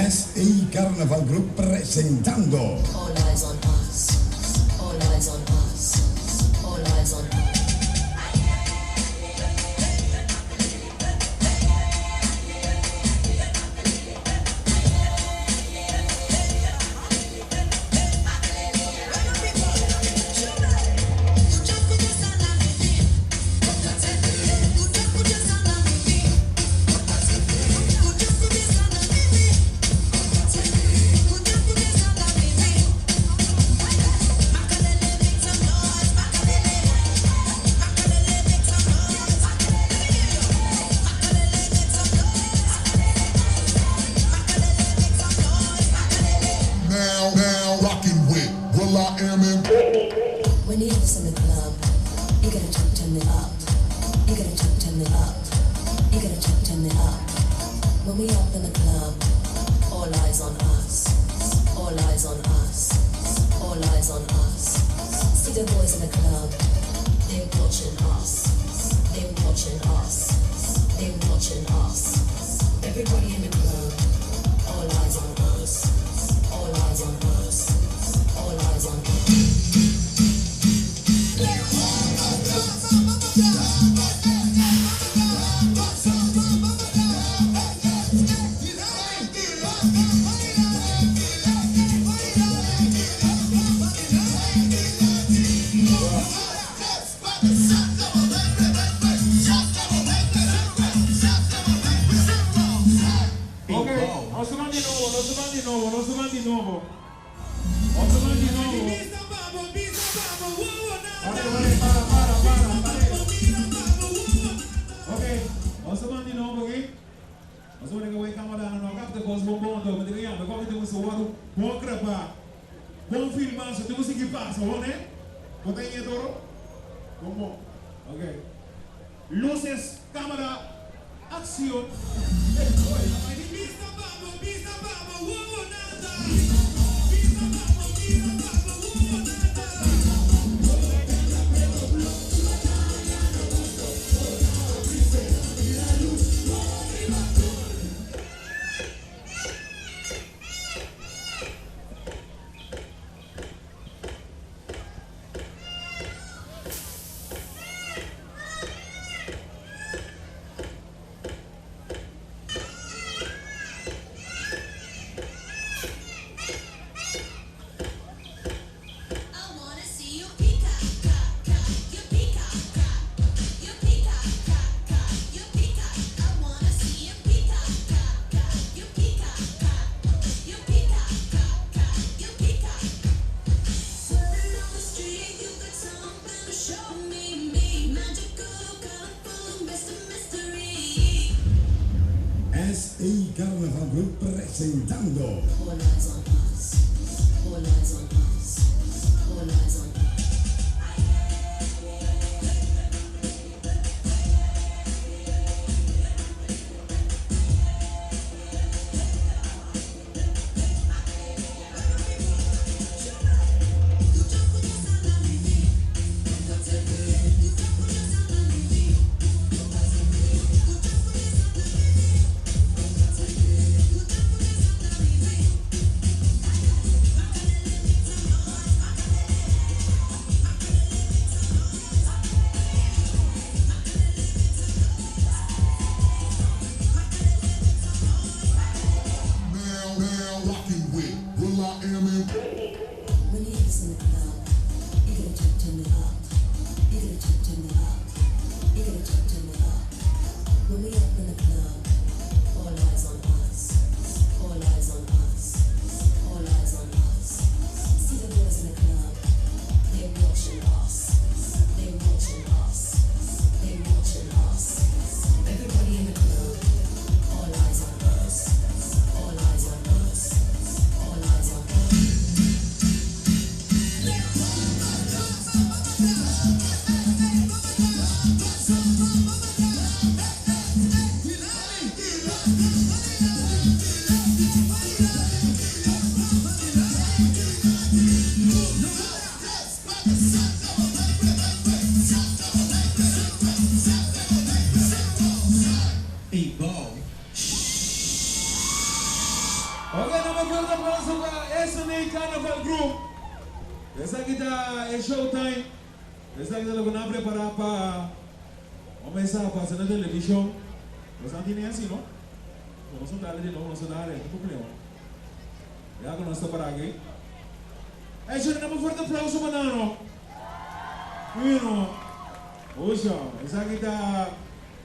SA Carnaval Group presentando. us. All eyes on us. See the boys in the club. They watching us. They watching us. They watching us. Everybody in the club. All eyes on us. All eyes on us. All eyes on us. Ok, nos ta ban di nobo, nos ta ban di nobo, nos ta ban di nobo. Nos ta ban di nobo. Ore, ore, para, para, para, para. Ok, nos ta ban di nobo aki. Nos ta pone ku camera no capta cos bon bon anto. Mi ta yama, koki tin un wòrdu bon grabá, bon filmá, so tin un sigui pasa, ho ne? Bo ta ñe toro? Bon bon. Ok. Luces, camera, accion. SA Carnaval Group presentando All eyes on us. All eyes on us. All eyes on us. Now, now rocking with will.i.am in When you hear this in the club, you gotta turn, turn it up. You gotta turn, turn it up. You gotta turn, turn it up. When we up in the club, all eyes on us. All eyes on us. All eyes on us. See the boys in the club, they watching us. They watching us. They watching us. Everybody in the club, all eyes on us. All eyes on us. All eyes on us. Ok, duna un fuerte aplauso pa SNA Carnival Group. Esaki ta e showtime. Esaki ta loke nan a prepara pa cuminsa pasa na television. Nos nan tene asina, no? Nos a dale di nobo, nos a dale, no problema. Ya cu nos ta para aki. Ey, shorty, duna un fuerte aplauso pa nan, no? Bueno, Osha, esaki ta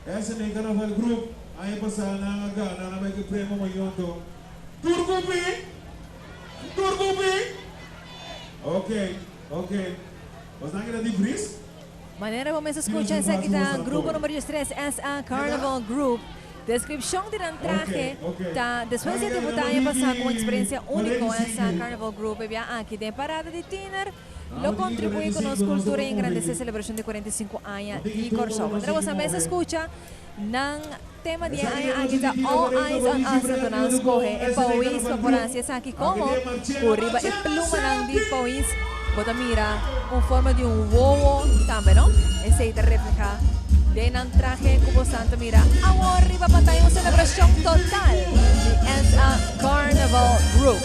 SNA Carnival Group. Aña pasa nan a gana, nan a bay cu e premio mayor anto. Tur cumpli? Tur cumpli? Ok, ok. Bos nan keda di vries? Manera bo mes a scucha esaki ta grupo number 13 SA Carnival Group. Deskripshon di nan trahe ta, Despues di e debutá aña pasá ku un eksperensia úniko, SA Carnival Group e bia aki den Parada di Tiner lo kontribuí ku nos kultura i engrandesé selebrashon di 45 aña di Kòrsou. Manera boso a mes a skucha, nan tema di e aña aki ta All Eyes on Us, anto nan skohe e pawis pa por hasi esaki komo ku riba e plumanan di pawis bo ta mira un forma di un wowo tambe, no? Esei ta reflehá den nan trahe ku bosan ta mira awor riba pantaya, un selebrashon total di SA Carnival Group.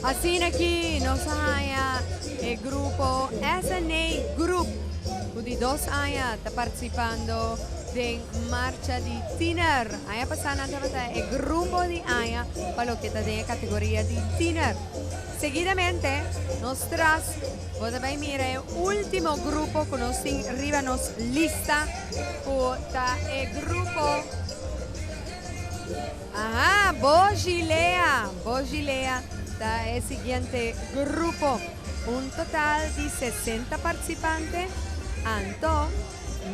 Asina aki nos a haya e grupo SNA Group, ku di dos aña ta partisipando den Marcha di Tiner. Aña pasá nan tabata e grupo di aña pa loke ta den e kategoria di tiner. Seguidamente nos tras bo ta bai mira e último grupo ku nos tin riba nos lista ku ta e grupo Aha, Bojilea. Bojilea ta e siguiente grupo. Un total di 60 partisipante. Anto,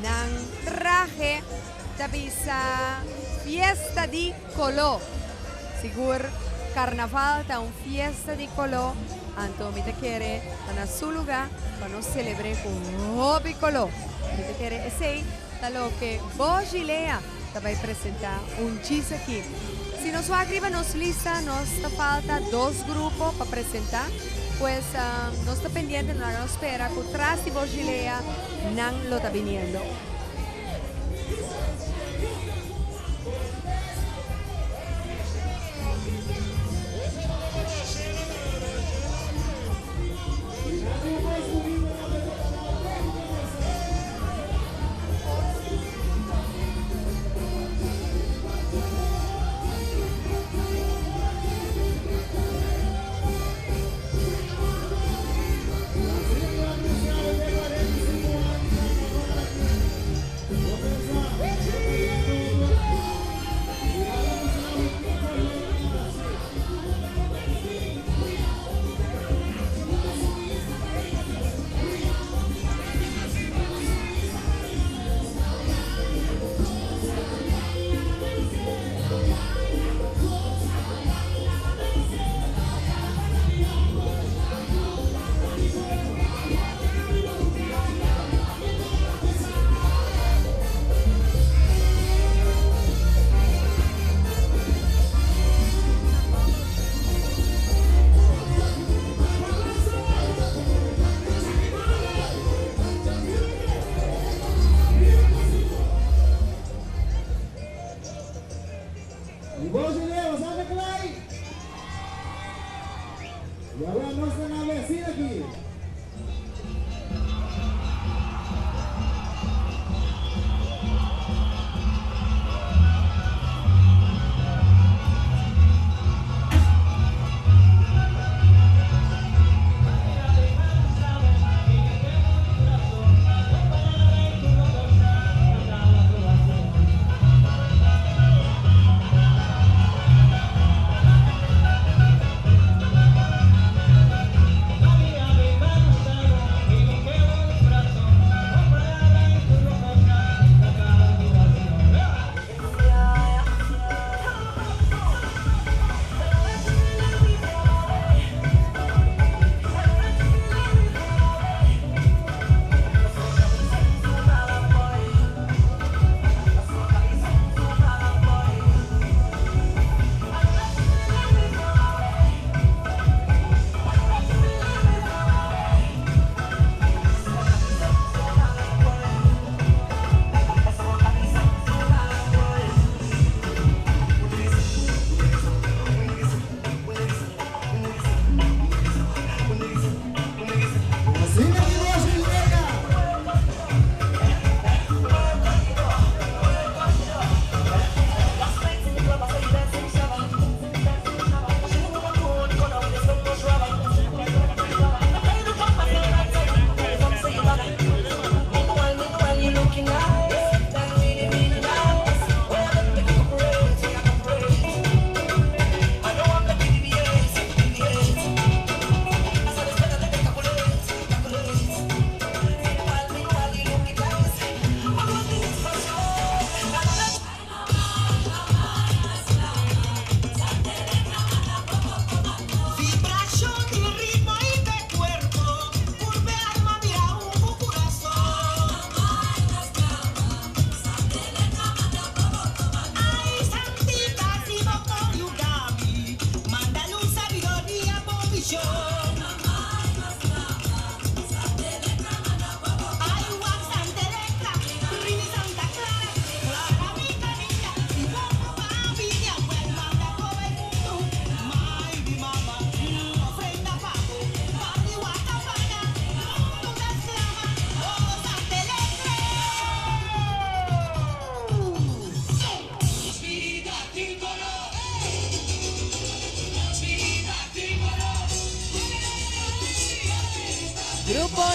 nan trahe ta bisa fiesta di koló. Sigur karnaval ta un fiesta di koló, anto mi ta kere ta na su lugá pa nos selebr'é ku hopi koló. Mi ta kere esei ta loke Bojilea ta bai presentá un djis aki. Si nos wak riba nos lista nos ta falta dos grupo pa presentá, pues nos ta pendiente, no laga nos spera ku tras di Bojilea nan lo ta biniendo.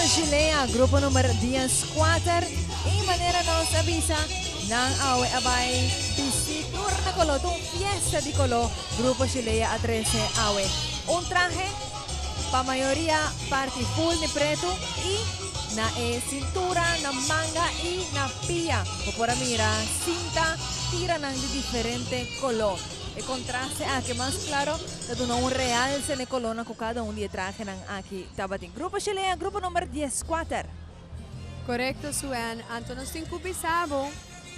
Shilea, grupo number 14. I manera nos a bisa, nan awe a bai bisti tur na koló, tur un fiesta di koló Grupo Shilea a trese awe. Un trahe pa mayoria parti full di pretu i na e sintura, na manga i na pia. Bo por a mira sinta tiranan di diferente koló. E kontraste aki mas klaro ta duna un realse na e kolónan ku kada un di e trahenan aki tabatin. Grupo Shilea, grupo number 14. Korekto Suen, anto nos tin ku bisa bo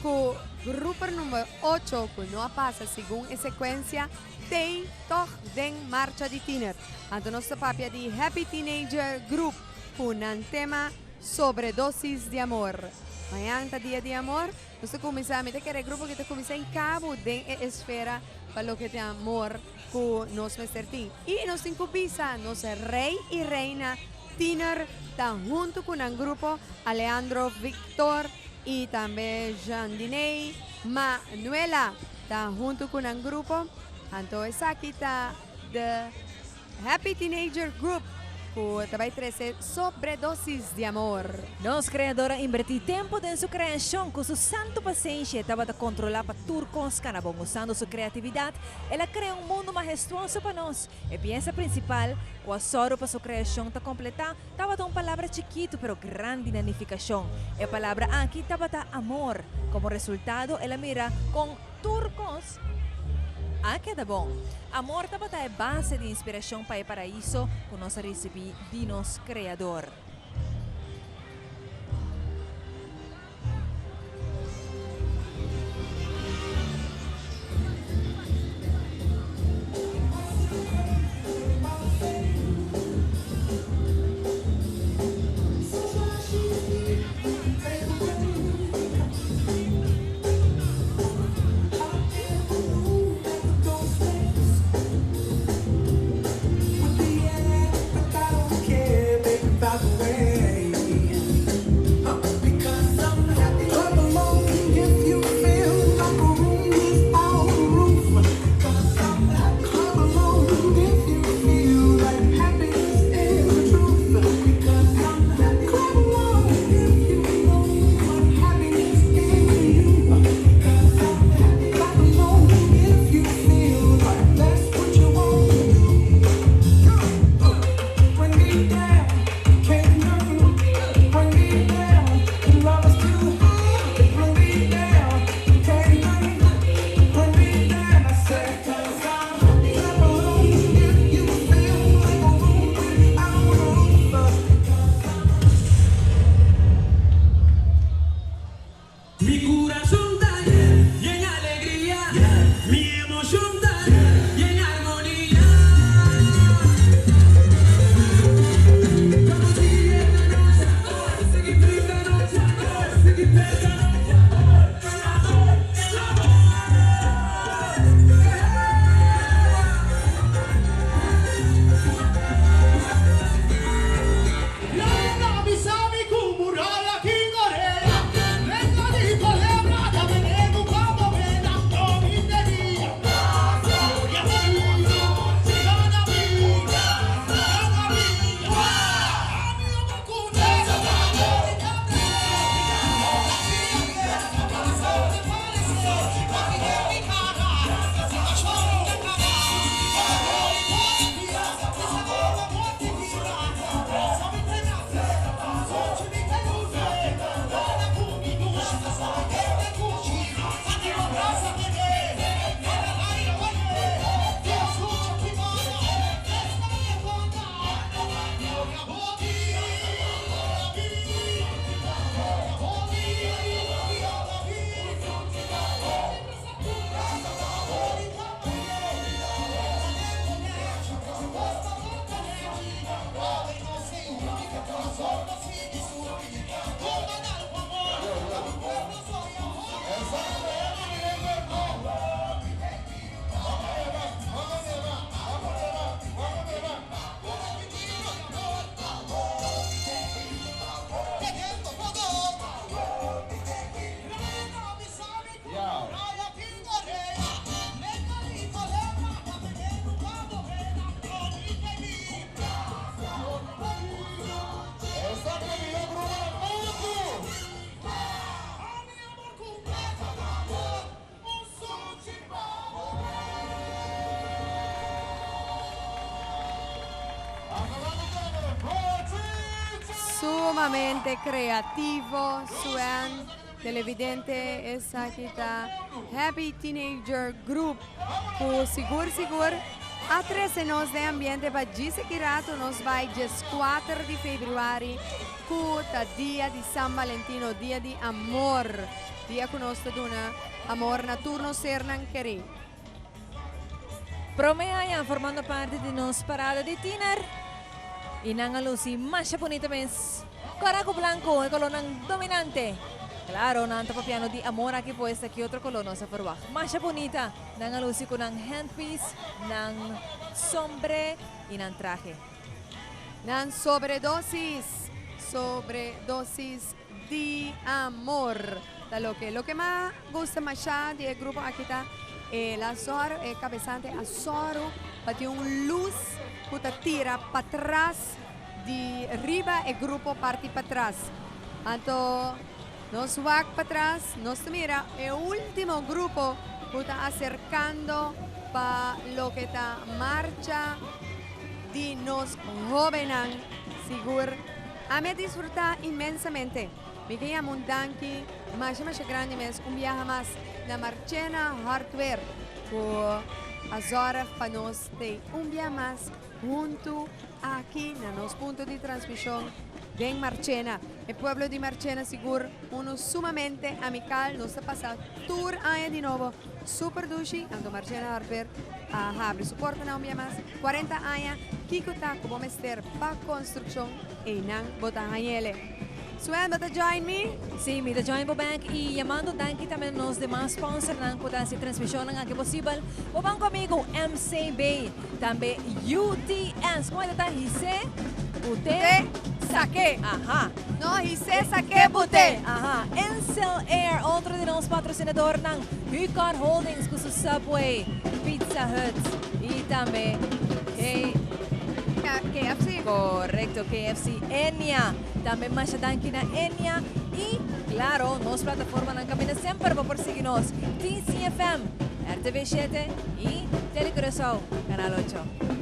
ku grupo number ocho ku no a pasa segun e sekuensia t'ei tòg den marcha di tiner. Anto nos ta papia di Happy Teenager Group ku nan tema Sobredosis di Amor. Mañan ta dia di amor, nos ta kuminsá, mi ta kere e grupo ki ta kuminsá en kabu den e esfera pa loke ta amor ku nos mester tin. I nos tin ku bisa nos rei i reina Tiner ta huntu ku nan grupo Aleandro Victor i tambe Jean-Diney Manuela ta huntu ku nan grupo. Anto esaki ta The Happy Teenager Group ku ta bai trese Sobredosis di Amor. Nos Kreador a inbertí tempu den su kreashon. Ku su santu pasenshi e tabata kontrolá pa tur kos kana bon. Usando su kreatividat, el a krea un mundu mahestuoso pa nos. E piesa prinsipal ku a sòru pa su kreashon ta kompletá tabata un palabra chikitu pero grandi na nifikashon. E palabra aki tabata amor. Komo resultado, el a mira kon tur kos a keda bon. Amor tabata e base di inspirashon pa e paraiso ku nos a risibí di nos Kreador. Sumamente creativo, Suen. Televidente, esaki ta Happy Teenager Group cu sigur sigur a trece nos den ambiente pa djis aki rato nos bay 14 di februari cu ta dia di San Valentino, dia di amor, dia cu nos ta duna amor na tur nos sernan keri. Prome aña formando parti di nos parada di tiner y nan a luci masha bunita mes. Cora cu blanco e colornan dominante. Claro, nan ta papiando di amor aki pues ta ki otro color nos a verwacht. Masha bunita nan a luci cu nan handpiece, nan sombre y nan trahe. Nan sobredosis, sobredosis di amor ta loke. Loke mas gusta masha di e grupo aki ta e la sòru, e kabesante a sòru pa tin un lus ku ta tira patras di riba e grupo parti patras. Anto nos wak patras nos ta mira e ultimo grupo ku ta aserkando pa loke ta marcha di nos hóbennan sigur. Ami a disfrutá inmensamente. Mi ke yama un danki masha masha grandi mes un biaha mas na Marchena Hardware ku a zòrg pa nos tei un bia mas huntu aki na nos punto di transmishon den Marchena. E pueblo di Marchena sigur unu sumamente amikal. Nos ta pasa tur aña di nobo super dushi. Anto Marchena Hardware a habri su portanan un bia mas. 40 aña, kiko ta ku bo mester pa konstrukshon? Einan bo ta hañ'ele. Swen, bo ta join mi? Sí, mi ta join bo bek i yamando danki tambe na nos demas sponsornan ku ta hasi transmishonnan aki posibel. Bo banko amigu MCB, tambe UTS. Kon e ta ta? Hisé, buté, saké. Aha. No, hisé, saké, buté. Aha. Insel Air, otro di nos patrosinadornan. Hucor Holdings ku su Subway, Pizza Hut i tambe K. KFC. Korekto, KFC. Enia. Tambe masha danki na Enia. I, klaro, nos plataformanan kaminda semper bo por sigui nos, TCFM, RTV 7 i Telecuraçao, Kanal 8.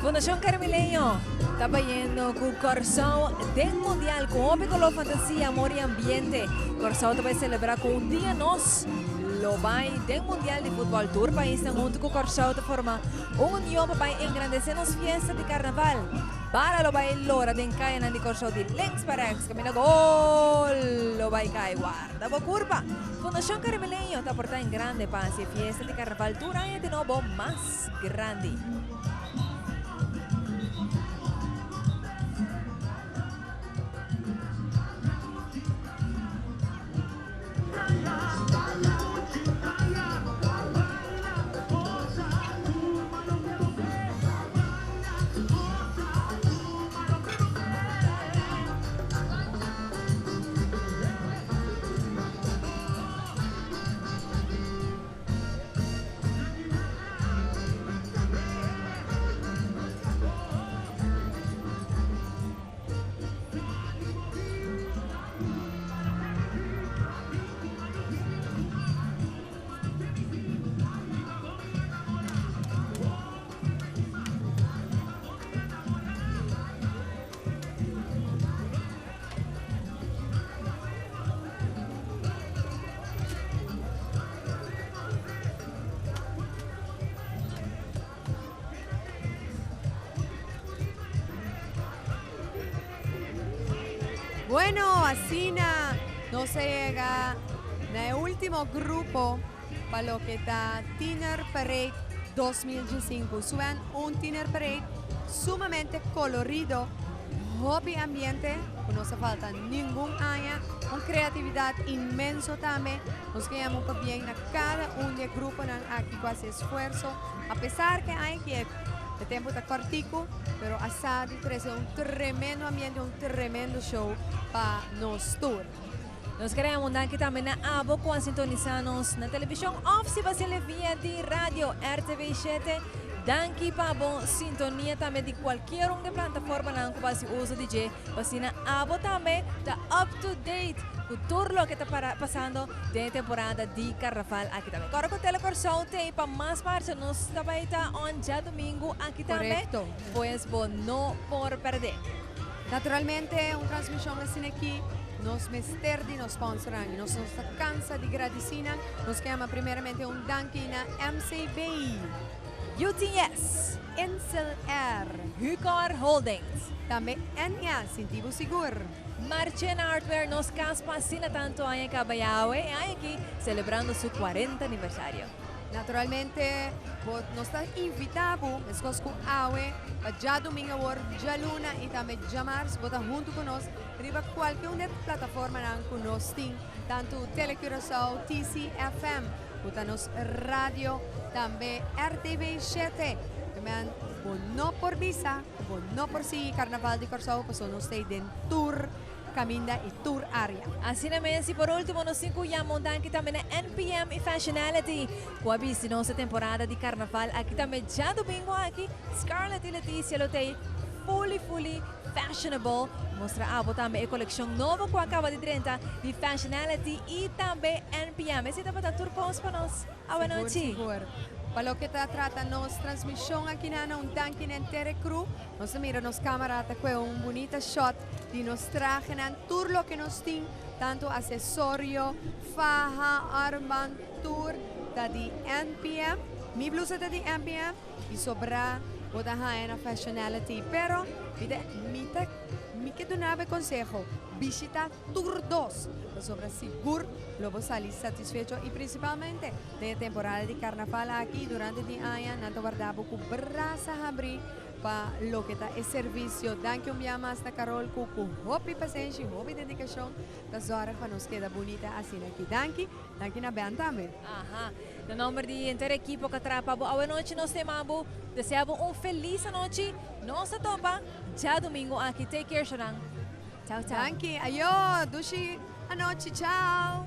Fundacion Carmileño ta bayendo cu Corsou den Mundial cu hopi color, fantasia, amor y ambiente. Corsou ta bay celebra cu un dia nos. lo bai den Mundial di Futbòl. Tur paisnan huntu ku Kòrsou ta forma un union pa bai engrandesé nos fiesta di Karnaval. Bala lo bai lora den kayanan di Kòrsou di links pa rèks, kaminda gol lo bai kai. Warda bo kurpa! Fundashon Karibileño ta aportá en grande pa hasi e fiesta di Karnaval tur aña di nobo mas grandi. Bueno, asina nos a yega na e ultimo grupo pa loke ta Tiener Parade 2015. Suen un Tiener Parade sumamente colorido, hopi ambiente, cu no sa falta ningun aña, un creatividad inmenso tambe. Nos ke yama un pabien na cada un di e gruponan aki cu haci esfuerzo, a pesar cu e aña aki e tempo ta cortico, pero a sa di trece un tremendo ambiente, un tremendo show pa nos tur. Nos kere yama un danki tambe na abo cu a sintonisa nos na television of si bo a sele via di radio RTV shete. Danki pa bo sintonia tambe di cualkier un di e plataformanan cu bo a haci uso di dje. Pa asina abo tambe ta up to date cu tur loke ta pasando den e temporada di Carnaval aki tambe. Kòrda cu Tele Kòrsou t'ei pa mas marcha. Nos ta bai ta on djadumingu aki tambe. Korekto. Pues bo no por pèrdè. Naturalmente un transmishon asina aki nos mester di nos sponsornan y nos no ta cansa di gradici nan. Nos ke yama primeramente un danki na MCB. UTS. Insel Air. Hucor Holdings. Tambe NA, sinti bo sigur. Marchena Hardware, nos cas pa asina tanto aña caba ya awe, e aña aki celebrando su cuarenta aniversario. Naturalmente bo nos ta invita bo, mescos cu awe, pa djadomingo awor, djaluna y tambe djamars bo ta hunto cu nos riba cualke un di e plataformanan cu nos tin, tanto Tele Curaçao, TCFM, Cu ta nos radio tambe RTV shete. Temen bo no por bisa cu bo no por sigui Carnaval di Corsou pasobra nos ta den tur caminda y tur area. Asina mes y por ultimo nos tin cu yama un danki tambe na NPM y Fashionality cu a bisti nos e temporada di Carnaval aki tambe djadomingo aki Scarlett y Leticia lo ta fully fully fashionable. Mustra abo tambe e coleccion nobo cu a caba di drenta di Fashionality y tambe NPM. Esey tabata tur cos pa nos awe nochi. Sigur, sigur. Pa loke ta trata nos transmision aki na un danki na henter e crew. Nos ta mira nos camera ta coge un bunita shot di nos trahenan, tur loke nos tin, tanto accesorio, faha, armband, tur ta di NPM. Mi blusa ta di NPM. Y sobra bo ta haña na Fashionality. Pero mi ta mi ta mi ke duna bo e conseho, bishita tur dos, pasobra sigur lo bo sali satisfecho y principalmente den e temporada di carnaval aki durante di aña nan ta warda bo cu brasa habri pa loke ta e servicio. Danki un bia mas na Carol cu cu hopi pasenshi, hopi dedicacion ta zorg pa nos keda bunita asina aki. Danki, danki na Ben tambe. Aha. Na nomber di henter ekipo ka traha pa bo awe nochi nos tema bo desea bo un felis anochi nos ta topa djadumingo aki take care shonan chao chao. Danki ayo dushi anochi chao.